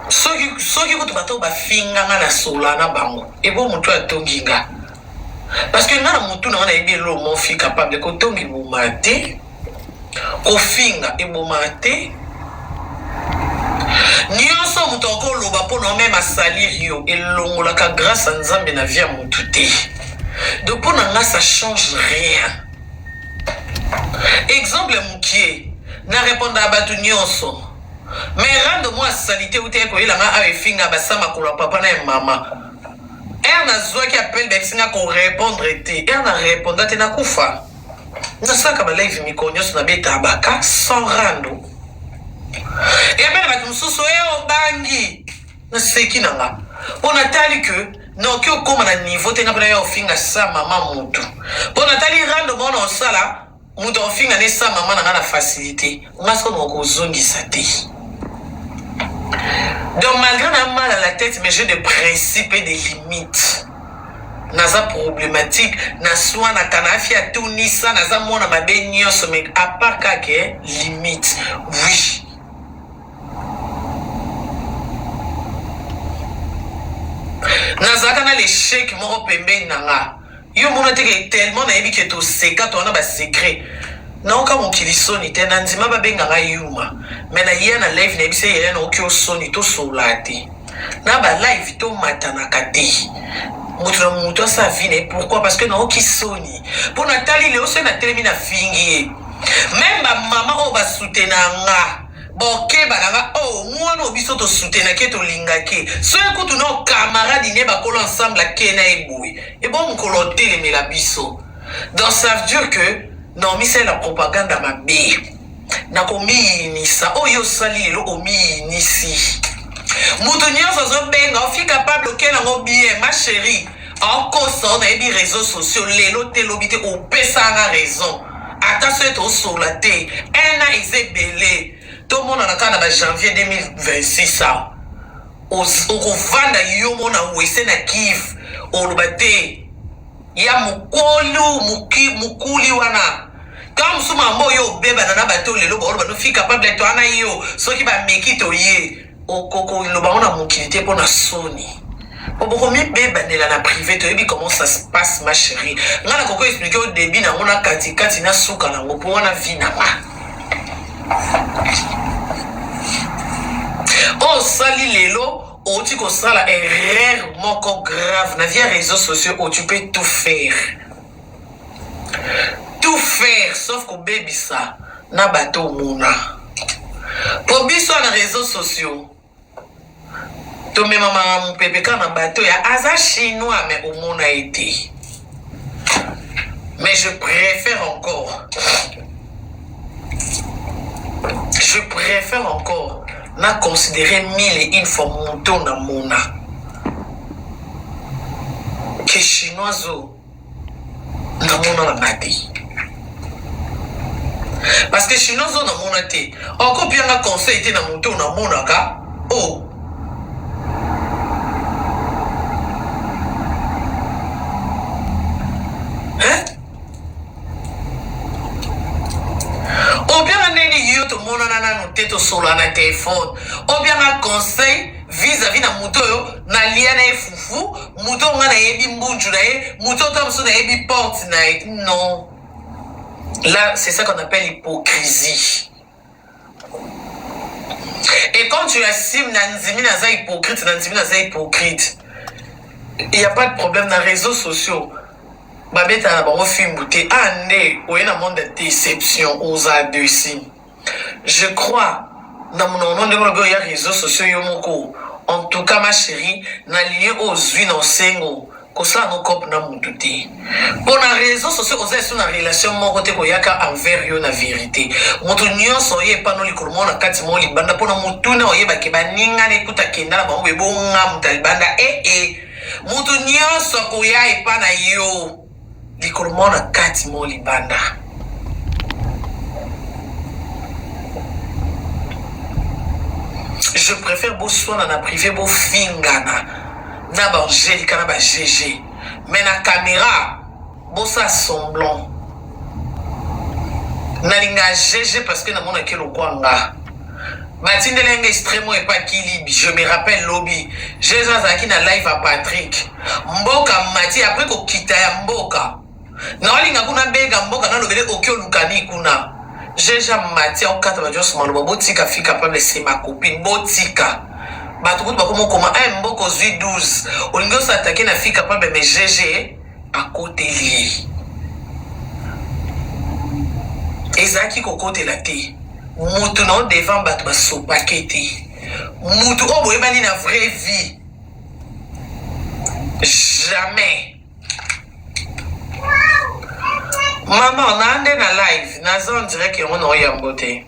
soki soki kutu bato oyo bafinga nga na sola na bango ebo motu atongi nga parce que nga na motu na nga nayebi eloo mofi capable kotonga ebomaka te kofinga ebomaka te nyonso moto akoloba mpo na meme asalir yo elongolaka grâce ya nzambe na vie ya motu te donc mpo na nga ça change rien Exemple ya mukie, na repondaka batu nionso mais rando mua salite ewutaki koyela nga awa efinga ba sa makolo ya papa na ya mama. Heure nazuaki appel bayebisi nga ko repondre te, heure na reponda te nakufa. Nasalaka ba live mikolo nionso nabetaka ba cas sans rando. Eya pe na batu mosusu eh obangi. Naseki na nga po natali que naoki okoma na niveau te nga pe naya ofinga sa mama mutu po natali rando moko na osala mutu akofinga ne sa mama na nga na facilite nga sikoyo nakozongisa te donc malgré na mal à la tête mais j'ai des principes et des limites naza problématique naswanaka na afi atunisa naza mwana mabe nyonso mais à part kake limite oui Nazalaka na l'echec moko pembeni na nga yo omona te ke tellement nayebi ke toseka toza na ba secret nayoka mokili soni te na ndima babenga nga yuma mais naya na live nayebisa ye yaya nayoki yo soni tosolola te na ba live tomatanaka te moto na moto asala vie na ye pourquoi parce que nayoki soni mpo natali leo soki natelemi nafingi ye meme ba mama oyo basutena nga Bokeba na nga oh muana oyo biso to soutenaki ye tolingaki ye soki kutu nao camarade ne bakolo ensemble ake na ye boye ebongo mokolo otelemela biso donc ça veut dire que naomisalela propagande ya mabe nakomiyinisa oyo osali lelo omiyinisi moto nyonso azobenga ofi capable oke nango bien ma chérie aokosa o nayebi réseau sociaux lelo te lobi te opesanga raison ata soki tosola te un an eza ebele tomonana kaka na ba janvier 2026 awa okovanda yo moko na wese na kive oloba te ya mokolu mokuli wana ntango mosusu mambo oyo obebana na bato lelo baoloba nofi capable to wana yo soki bameki toye okokoloba ngo na mokili te mpo na soni po bokomibebanela na privé toyebi comment ça se passe ma chérie nga nakoki explike yo début nango na katikati na suka nango mpo wana vie na nga oyo osali lelo outi kosala erreur moko grave na vie ya réseaux sociaux oyo tu peux tout faire tout faire sauf kobebisa na bato omona po biso na réseaux sociaux tomemamaka mopepe kaka na bato ya aza chinois mais omona ye te mais je préfère encore je préfère encore na considérer mille et une fois moto na mona ke chinoise oyo namona na nga te parce que chinoise oyo namona te okopia nga conseil te na moto oyo namonaka o oh. Hein? obianga ndeni yo tomonana nanu te tosolola na telefone obianga conseil vis-à-vis na moto oyo nalia na ye fufu moto oyo ngai nayebi mbunju na ye moto oyo ta mosusu nayebi porte na ye non là c'est ça qu'on appelle hypocrisie et quand tu assumes na ndimi naza hypocrite na ndimi naza hypocrite il y a pas de problème na réseaux sociaux babetaka na bango fimbu te ah nde oye na monde ya déception oza dessus Je crois na monoko no ndenge olobi oya réseaux sociaux yo moko en tout cas ma chérie na lieu oyo ozwi na osengo kosala no cope na mutu te mpo na réseaux sociaux oza esu na relation moko te koyaka envers yo na verité moto nyonso oye epano likolo moko na kati moko libanda mpo na motuna oyebake baninga na ekuta kenda na bango bebonga moto ya libanda ee eh, eh. moto nyonso akoya epa na yo Likolo moko na kati moko libanda. Je préfère boswana na privé bofingana na ba Angelica na ba GG mais na caméra bosala semblant. Nalinga GG parce que namonaki lokwa nga. Batindela nga extrait moko epa Kilibi, je me rappelle lobi. GG azalaki na live ya Patrick. Mboka mati après kokita ya mboka. Naolinga kuna benga mboka nalobele oki olukani kuna. GG amati aokata bato nyonso maloba botika fille capable c'est ma copine botika. Bato kutu bakoma okoma eh mboka ozwi 12 olingi osatake na fille capable mais GG akoteli ye. Ezalaki kokotela te. Mutu na yo devant bato basopake te. Mutu oyo boyebani na vraie vie jamais. Maman na nde na live naza on dirait yango na oyambo te.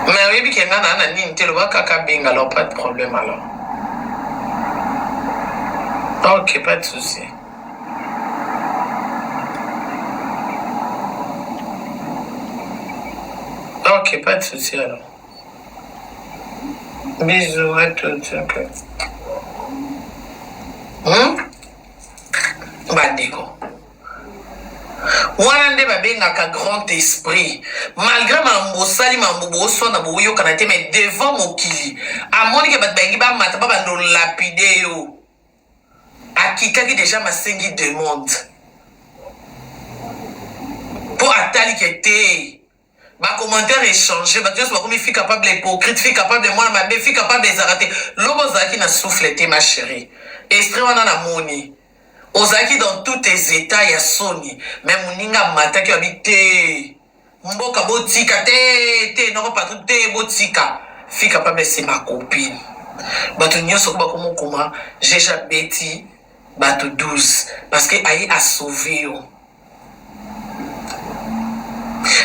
Mais oyebi ke nga na na nini te loba kaka benga alors pas de problème alors. Ok, pas de souci. Ok, pas de souci alors. Bisous à toutes. Ok. Bandeko. Wana nde babengaka grand esprit. Malgré mambo osali mambo boswana boyokana te mais devant mokili amoni ke bato balingi bamata babanda olapide yo. Akitaki dejà masengi demande po atali ke te ba commentaire echange bato nyonso bakomi fi capable hypocrite fi capable mwana mabe fi capable ezalaka te lobi ozalaki na souffle te ma chérie esprit wana namoni ozalaki dans tous tes états ya soni mais moninga amataki abi te mboka botika te te noko Patrick te botika fi capable c'est ma copine bato nyonso ko bakomokoma jeja beti bato 12 parce que aye asauve yo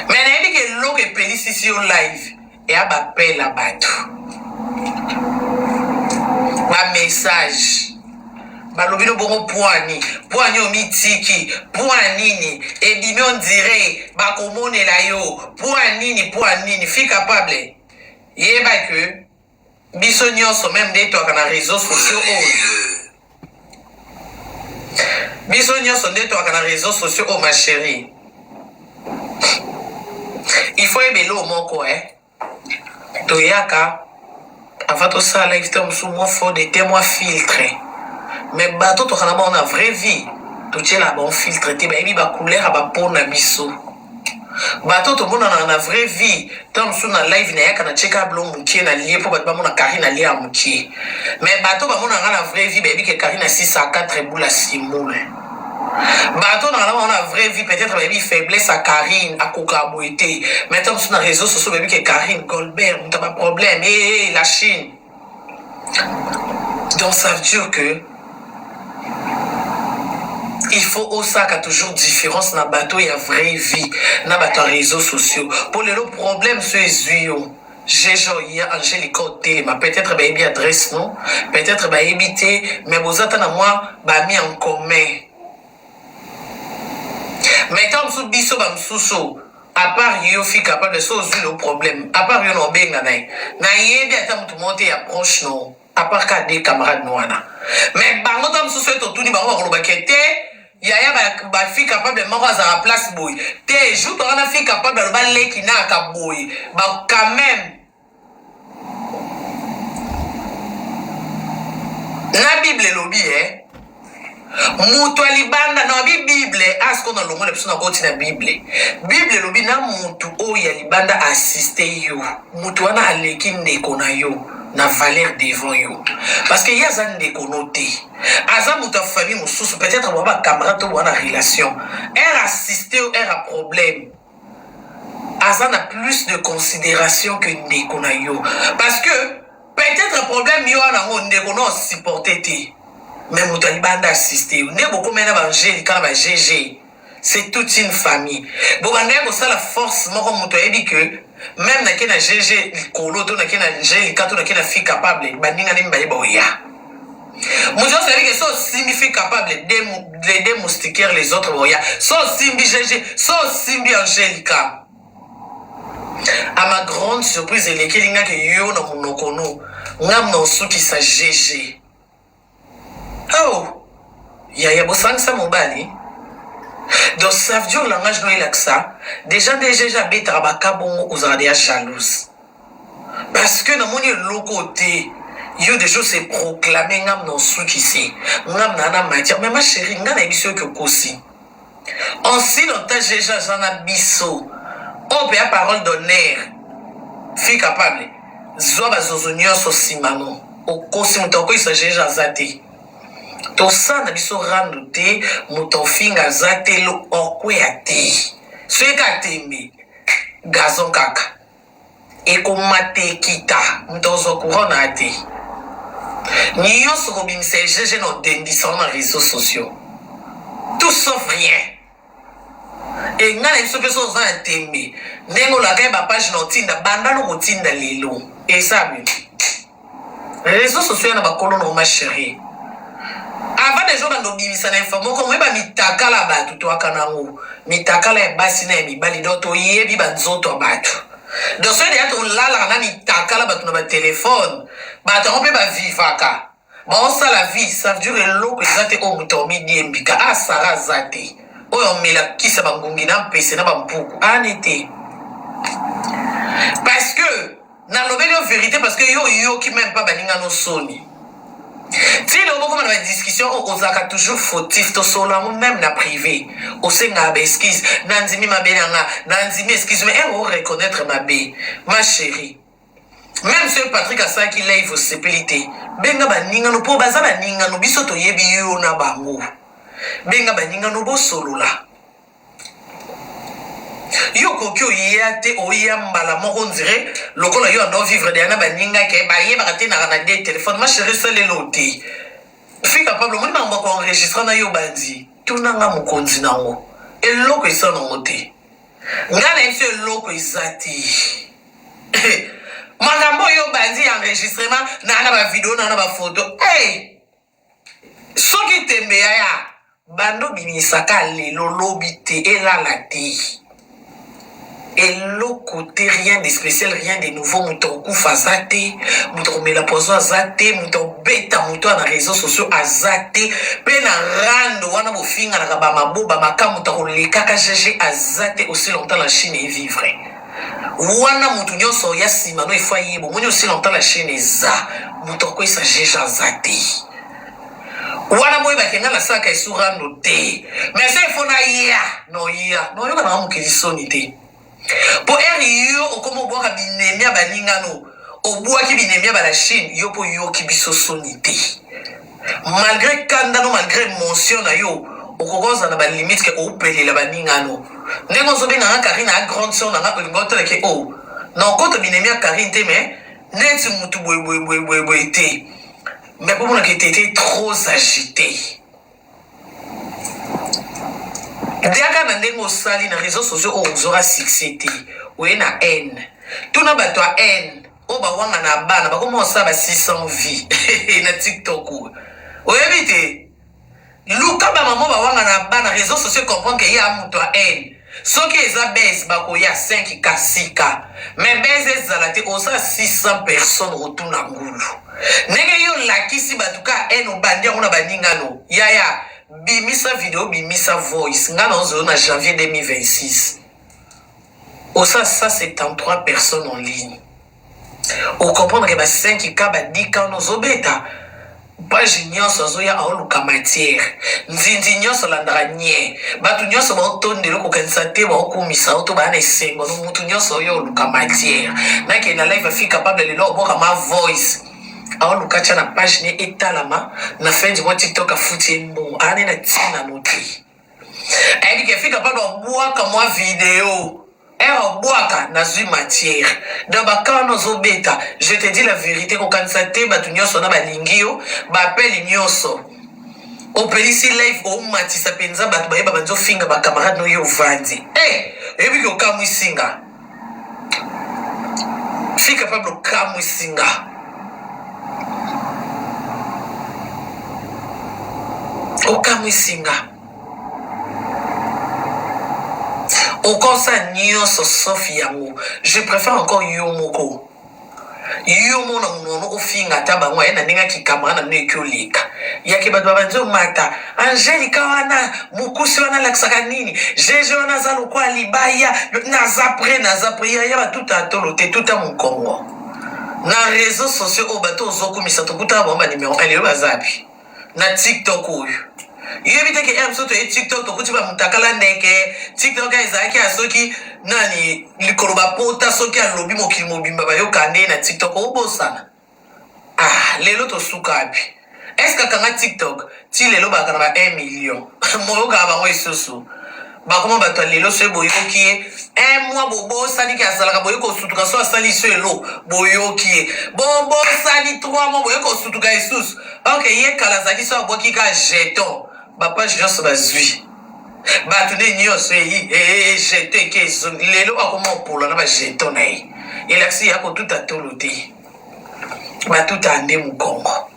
mais nayebi ke eloko epelisisi yo live eya bapela bato bamessage balobi no bongo pwani pwani omitiki pwa nini ebimi ondire bakomonela yo pwa nini pwa nini fi capable yeba ke biso nyonso meme nde twaka na réseaux sociaux oyo biso nyonso nde twaka na réseaux sociaux oyo ma chérie il faut yeba eloko moko eh toyaka avant tosala live te mosusu mwa fond de te mwa filtre mais bato tokana bango na vraie vie totiela bango filtre te bayebi bacouleur ya bapo na biso bato tomonanaka na vraie vie ntango mosusu na live nayaka na tieka bilo mokie na lie mpo bato bamona Karine alia ya mokie mais bato bamonaka na vraie vie bayebi ke Karine asisa 4 boule asimule bato nanga na bango na vraie vie peut-être bayebi faiblesse ya Karine akoka boye te mais ntango mosusu na réseau sociaux bayebi ke Karine Goldberg moto ya baproblème ee la Chine. Donc ça veut dire que il faut osaka toujours différence na bato ya vraie vie na bato ya réseaux sociaux po lelo problème so ezwi yo jejo ya Angelica otelema peut-être bayebi adresse non peut-être bayebi te mais boza ata na mwa bami en commun mais ntango mosusu biso bamosusu à part yo fi capable so ozwi le problème à part yo na obenga na ye nayebi ata motu moko te ya proche no à part ka de camarade no wana mais bango ntango mosusu ete otuni bango bakolobake te yaya bafi capable moko azalaka place boye te jour toka na fi capable aloba leki na aka boye ba quand même na bible elobi eh moto ya libanda na bi bible asko na longola biso na koti na bible bible elobi na motu oyo ya libanda assiste yo motu wana aleki ndeko na yo na valeur devant yo parce que ye aza ndeko no te aza moto ya famille mosusu peut-être boa bacamarade to boa na relation ere assiste yo ere ya problème aza na plus de considération que ndeko na yo parce que peut-être problème yo wana yango ndeko no osupporte te mais moto ya libanda assiste yo nde bokomeli na baangélika na ba gg c'est toute une famille bobandaki kosala force moko moto ayebi que même nake na gg likolo to nake na angélika to nake na fille capable baninga nde mibale baoya moto nyonso ayebi ke so osimbi fille capable les deux moustiquaires les autres baoya so osimbi gg so osimbi angélika à ma grande surprise elekeli nga ke yo na monoko no. Ngam na osukisa GG. Oh! Yaya bosangisa mobali. Donc ça veut dire langage no elakisa déjà nde GG abetaka ba cas bongo ozalaka deja jalouse. Parce que namoni eloko te. Yo deja ose proclamer ngam na osukisi. Ngam na na matière. Mais ma chérie nga nayebisi yo ke okosi. En si longtemps GG aza na biso. Oyo mpe ya parole d'honneur. Fille capable. Zwa ba zozo nyonso sima no. Okosi moto akoyisa GG aza te. Tosala na biso rando te, moto ofinga aza te, lo okweya te. Soki kaka tembe, gazon kaka. Ekomata ekita, moto akozwa courant na te. Nyonso kobimisa ya GG na odendisa na réseaux sociaux. Tout sauf rien. E ngai na biso mpe so oza na tembe ndenge olaka ye bapage na otinda banda no kotinda lelo eza bino réseaux sociaux ya na bakolo na ma chérie avant deja obanda obimisa na info moko moyeba mitakala ya bato toaka nango mitakala ya basi na ya mibali donc toyebi banzoto ya bato donc soki deja tolalaka na mitakala bato na batelefone bato yango mpe bavivaka baosala vie ça veut dire eloko eza te oyo moto omidiembika a ah, sara aza te oyo omela kisa bangungi na mpese na bampuku ane te parce que Nalobeli yo verite parce que yo oyoki meme pas baninga no soni. Ti lelo bokoma na ba discussion oyo ozalaka toujours fautif tosolola yango meme na privé osengaka ba excuse nandimi mabe na nga nandimi excuse mais heure o reconnaître mabe ma chérie meme soki Patrick asalaki live osepeli te benga baninga no po baza baninga no biso toyebi yo na bango benga baninga no bosolola. Yo okoki oya te oya mbala moko ondire lokola yo ando vivre deja na baninga ke bayebaka te naka na de telefone ma chérie salelo te fika pablo omoni makambo ya koenregistre na yo bandi tuna nga mokonzi nango eloko eza nango te nga na yebiso eloko eza te makambo oyo obandi ya enregistrement na na bavideo na na bafoto hey! Soki tembe yaya banda obimisa ka lelo lobi te elala te eloko te rien de spécial rien de nouveau moto akokufa aza te moto akomela poison aza te moto akobeta moto na réseau sociaux aza te mpe na rando wana bofinganaka bamabo bamaka moto akolekaka gg aza te aussi longtemps la chine est vivre Wana mutu nionso ya sima no il faut ayeba omoni aussi longtemps la chaine eza mutu akoyesa jeje aza te wana boyeba ke nga nasalaka esu rando te mais so il faut naya noya noyoka nanga mokili soni te po ere yo okoma obwaka binemi ya baninga no obwaki binemi ya bala chine yo mpo oyoki biso soni te Malgre kanda no malgre emotion na yo okoki ozala na ba limite ke opelela baninga no ndenge ozobenga nga Carine a grande sœur na nga olingi otala ke oh na okota binemi ya Carine te mais neti mutu boye boye boye boye boye te mais pomona ke tete trop agité diaka na ndenge osali na réseaux sociaux oyo ozwaka succès te oye na haine tuna bato ya haine oyo bawangana bana bakoma kosala ba 600 vie na tiktok oyo oyebi te luka bamama bawangana bana réseau sociaux comprendre ke ye a moto ya haine soki eza base bakoya 5 ka 6 ka mais base ezala te osala 600 personnes otuna ngulu ndenge yo olakisi bato ka haine obandi yango na baningano yaya bimisa video bimisa voice ngai naozoyo na janvier 2026 Osa 173 personnes en ligne. O comprendre que ba 5 k ba 10 k wana ozobeta page nyonso azoya aoluka matière nzinzi nyonso alandaka nye bato nyonso baotondela okokanisa te baokumisa yo to baa na esengo no motu nyonso oyo oluka matière nakende na live afi capable lelo obwaka ma voice aoluka tya na page ne etalama na fin du mois tiktok afuti ye mbongo aane na ntina no te ayebi ke fika pano abwaka mwa video ere obwaka nazwi matière donc baka wana ozobeta je te dis la vérité kokanisa te bato nyonso na balingi yo baapele nyonso opelisi live omatisa mpenza bato bayeba banzofinga bacamarade no yo ovandi e eh, oyebi ke okamwisi nga fika pablo okamwisi nga okamwisi nga okosa nyonso sauf yango je préfère encore yo moko. Yo mona munono ofinga ata bango aye na ndenge ya kikamara na bino eki oleka yake bato babandi omata Angelica wana mokuse wana alakisaka nini GG wana aza lokola libaya naza pre naza pre yaya batuta atolo te tuta mokongo na réseau sociaux oyo bato ozokumisa tokutaka bango ba numero 1 lelo bazapi na tiktok oyo yebi te ke heure biso toye tiktok tokuti ba mutakala ndeke tiktok ezalaki ya soki nani likolo bapota soki alobi mokili mobimba bayoka nde na tiktok obosana ah lelo tosuka wapi eske akanga tiktok ti lelo baka na ba 1 million moyokaka bango lisusu bakoma bato ya lelo soki boyoki ye un mois bobosani ke azalaka boye kosutuka so asali so elo boyoki ye bobosani trois mois boye kosutuka lisusu ok ye kala azalaki so abwaki ka jeton bapage nyonso bazwi bato nde nyonso eyi jeton eke ezongi lelo akoma opola na bajeton na ye elakisi ya kotuta tolo te batuta nde mokongo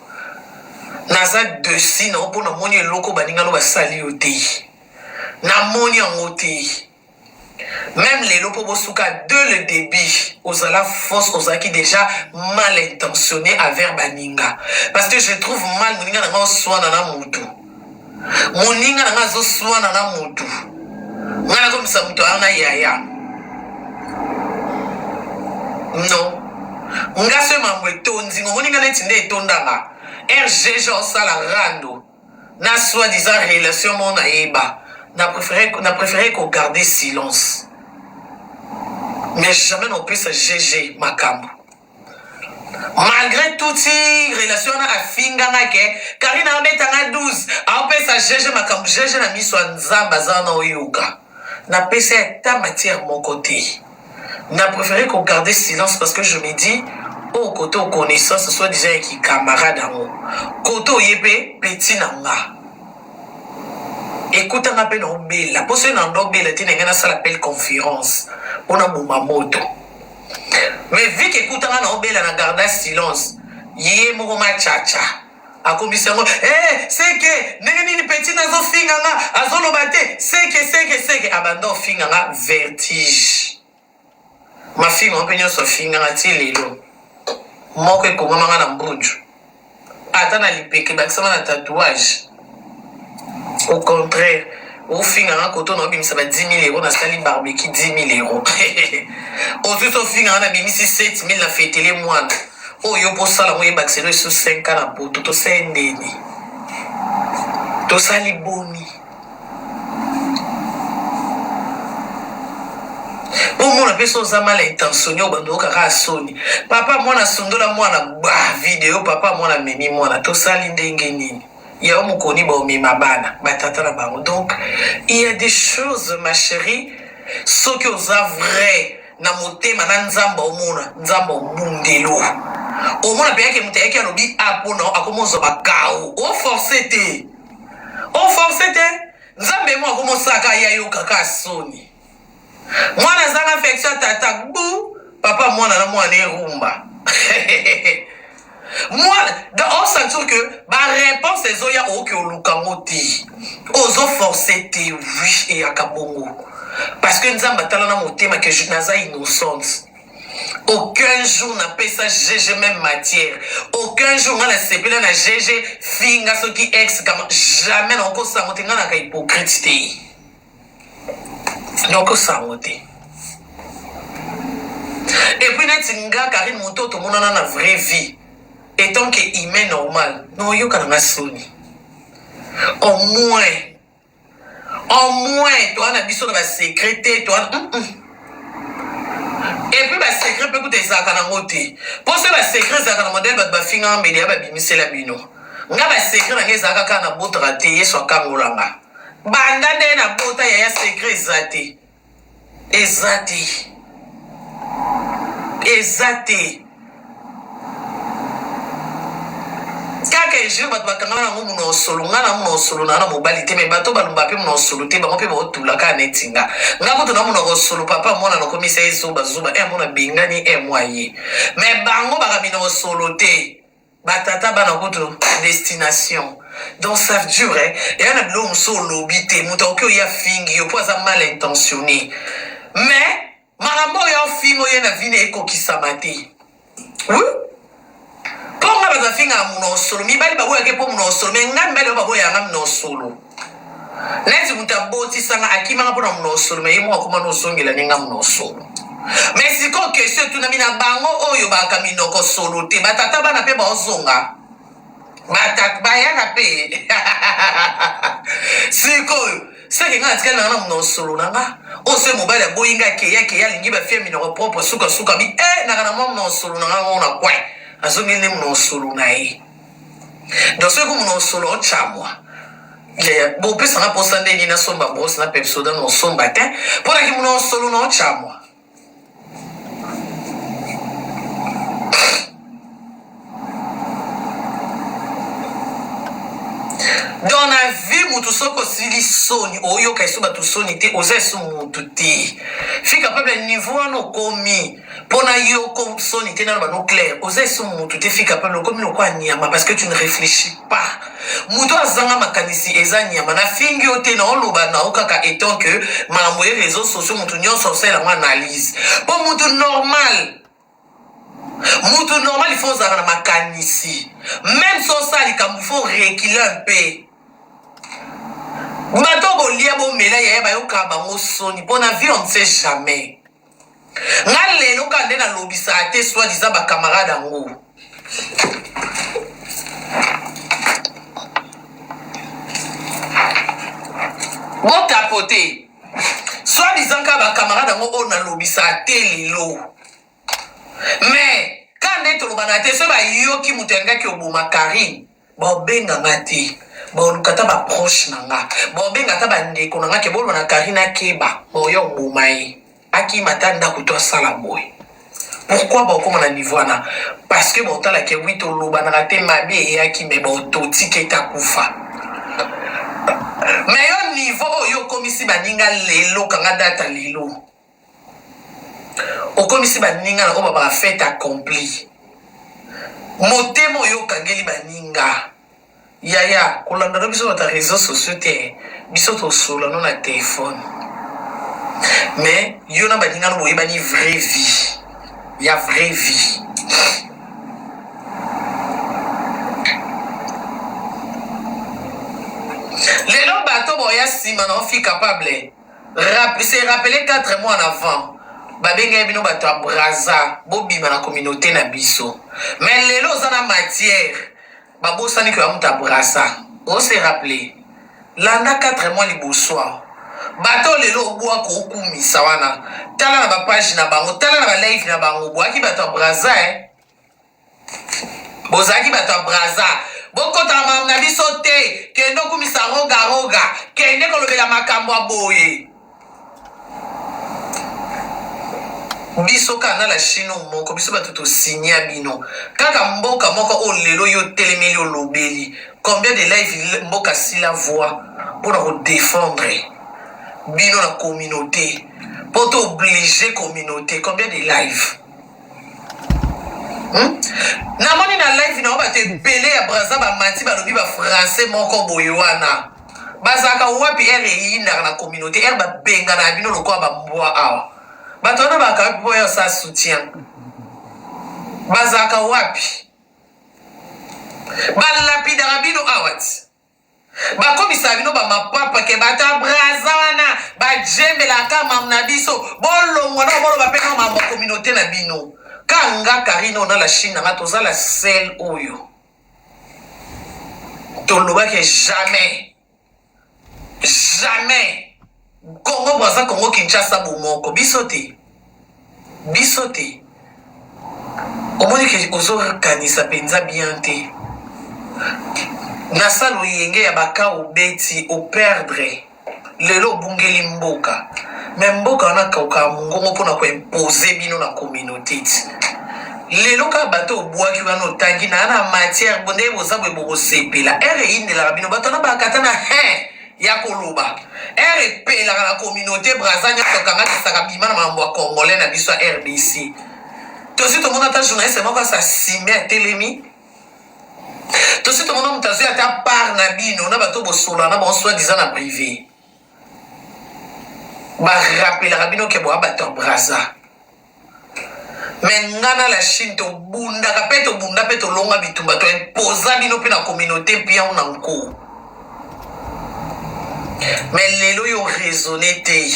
naza desi na yo mpo namoni eloko baningano basali yo te Namoni yango te. Meme lelo po bosuka de le debut ozala fausse ozalaki dejà mal intentionne avers baninga parce que je trouve mal moninga na nga oswana na mutu moninga na nga azoswana na mutu nga nakomisa mutu aya na yaya non nga so mambo etondi ngo moninga neti nde etondanga rgg osala rando na soit disant relation moko nayeba na prefere na prefere ko garder silence mais jamais na opesa GG makambo malgré tout ti relation wana afinga nga ke Karine abeta nga 12 aopesa GG makambo GG na miso ya Nzambe aza wana oyoka napesa ata matière moko te na prefere ko garder silence parce que je me dis oyo kote o connaissance soit disant ya ki camarade yango kote oye pe petit na nga ekuta nga pe na obela po soki na ndo obela te na ngai nasala appel conférence mpo na boma moto mais vu que ekuta nga na obela na garda silence ye moko machacha akomisi yango eh, seke ndenge nini petit nazofinga nga azoloba te seke seke seke abanda ofinga nga vertige mafinga mpe nyonso afinga nga ti lelo moko ekomama nga na mbunju ata na lipeke bakisama na tatouage au contraire ofinga nga koto na obimisa ba 10 000 euros nasali barbecue 10 000 euros ozwi so ofinga nga nabimisi 7 000 na fetele mwana oyo yo mpo osala ngo oyebakisa elo esusu 5 ans na poto tosali ndeni tosali boni bomona mpe so oza mal intentionné obanda oyoka kaka soni papa mwana asundola mwana ba video papa mwana amemi mwana tosali ndenge nini yao mokoni baomema bana batata na bango donc il y a des choses ma chérie soki oza vrai na motema na nzambe omona nzambe obundelo omona mpe yake moto ayaki alobi a mpona akoma ozwa bakao oforce te oforce te nzambe mo akoma osaka ye ayokaka soni mwana azanga affection ya tata gbu papa mwana na mwana erumba mwana donc osentir que baréponse ezoya okoki oluka yango te ozoforce te oui eyaka bongo parce que nzambe atala na motema que naza innocente aucun jour napesa gg même matière aucun jour nga nasepela na gg finga soki ex kama jamais nakokosango te nga naka hypocrite te nakosango te et puis neti nga karine moto tomonana na vraie vie etant que humain normal naoyoka na nga soni au moins au moins toa na biso na basecret te toa et puis basecret mpe kuta ezalaka nango te mpo soki basecret ezalaka na modele bato bafingaka mbele ya babimisela bino nga basecret na nga ezalaka kaka na botaka te yesu akangolanga banda nde na bota yaya secret eza te eza te eza te kaka injure bato bakangana nango monoko solo nga na monoko solo na na mobali te me bato balumba mpe monoko solo te bango mpe baotula kaka neti nga nga kutu na monoko solo papa mwana nakomisa ye zoba zoba e mona bengani e mwa ye me bango baka minoko solo te batata bana kutu destination donc ça dure eya na biloko mosusu olobi te moto akoki oya fingi yo mpo aza mal intentionné mais makambo oyo ofingi oye na vine ekokisama te. Oui. Mpo nga bato bafingaka monoko solo, mibali baboyaka mpo monoko solo, mais nga mibali oyo baboyaka nga monoko solo. Neti moto abotisa nga akimanga mpo na monoko solo, mais ye moko akoma nozongela nde nga monoko solo. Mais sikoyo question etunami na bango oyo baaka minoko solo te, batata bana mpe baozonga batata bayaka mpe sikoyo seke nga natikali nanga na monoko solo na nga oyo se mobali aboyi nga akeya akeya alingi bafia minoko propre sukasuka bi e naka na mwa monoko solo na nga ngo na coin azongeli nde monoko solo na ye. Donc soki monoko solo ocamwa yaya bopesa nga mposa ndenge nasomba brosse na pepsoda na osomba te mpo naki monoko solo na ocamwa. Dans la vie mutu soki osili soni oyoka esu bato soni te oza esu mutu te fi capable niveau wana okomi pona yoko soni te naloba no clair oza esu mutu te fi capable okomi lokola nyama parce que tu ne réfléchis pas mutu azanga makanisi eza nyama nafingi yo te naoloba nao kaka etant que makambo ye réseau sociaux mutu nyonso osalela yango analyse po mutu normal Mutu normal il faut ozalaka na makanisi meme so osala likambo faut reculer un peu. Bato bolia bomela yaya bayokaka bango soni mpo na vie on ne sait jamais. Nga lelo kaka nde nalobisaka te soit disant ba camarade yango. Botapote soit disant kaka ba camarade yango oyo nalobisaka te lelo. Mais ka nde tolobana te soki bayoki moto alingaki oboma Carine baobenga nga te baoluka ata ba proche na nga baobenga ata bandeko na nga ke boloba na Carine akeba baoya oboma ye akima ata ndako to asala boye. Pourquoi baokoma na niveau wana? Parce que baotala ke wi tolobanaka te mabe eyaki mais baototiki ete akufa. Mais yo niveau oyo okomisi baninga lelo kanga data lelo Okomisi baninga na oyo ba fait accompli. Motema oyo okangeli baninga. Yaya, kolanda no biso bato ya réseaux sociaux te. Biso tosola no na téléphone. Mais yo na baninga no boyebani vraie vie. Ya vraie vie. Lelo bato boya nsima na ofi capable. Rap, se rappeler 4 mois en avant babengaki bino bato ya Brazza bobima na communauté na biso mais lelo oza na matière babosani ke moto ya Brazza o se rappeler landa 4 mois liboso awa bato lelo obwaka okumisa wana tala na bapage na bango tala na balive na bango obwaki bato ya Brazza eh. Bozalaki bato ya Brazza. Bokota na makambo na biso te. Kende okumisa roga roga. Kende kolobela makambo ya boye. Biso kaka na la Chine moko, biso bato tosigna bino. Kaka mboka moko oyo lelo yo otelemeli olobeli. Combien de live mboka sila voix mpona kodefendre bino na communauté mpo to oblige communauté combien de live Hmm? Namoni na live na bato ebele ya Brazza bamati balobi ba français moko boye wana bazalaka wapi ere eyindaka na communauté ere babengana ya bino lokola bambwa awa bato wana bazalaka wapi mpo ya sa soutien bazalaka wapi balapidaka bino awa ti Bakomisaka bino ba mapapa ke bato ya Brazza wana bajembelaka mamu na biso bolongwa na boloba pe na mambo ya communauté na bino ka nga Carine oyo na la Chine na nga toza la seule oyo tolobaki jamais jamais Congo Brazza Congo Kinshasa bomoko biso te biso te omoni ke ozokanisa mpenza bien te na sala oyenge ya baka obeti operdre lelo obungeli mboka me mboka wana kaukaka mongongo mpona koimpose bino na communauté ti lelo kaka bato obwaki wana otangi na na matière nde boza boye bokosepela ere eyindelaka bino bato wana bakata na he ya koloba heure epelaka na communauté braza nyonso kanga kisaka bima na makambo ya congolais na biso ya rdc tosi tomona ata journaliste moko asasime atelemi tosi tomona moto azwi ata part na bino na bato bosola na bango soit disant na privé barapelaka bino ke boya bato ya braza. Mais nga na la Chine tobundaka mpe tobunda mpe tolonga bitumba, to imposa bino mpe na communauté pian na nko. Mais lelo yo raisonne te,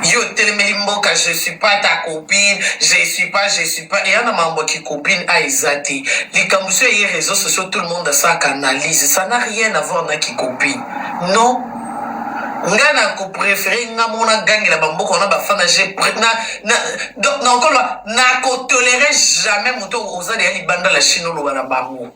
yo otelemeli mboka. Je suis pas ta copine, je suis pas, je suis pas. Eya na makambo ya kicopine a eza te. Likambo so eye réseaux sociaux, tout le monde asalaka analyse, ça n'a rien à voir na kicopine. Non, nga na kopréférer nga moko nagangela bamboka wana bafana. Nakoloba, nakotolérer jamais moto oza deya libanda la Chine oloba na bango.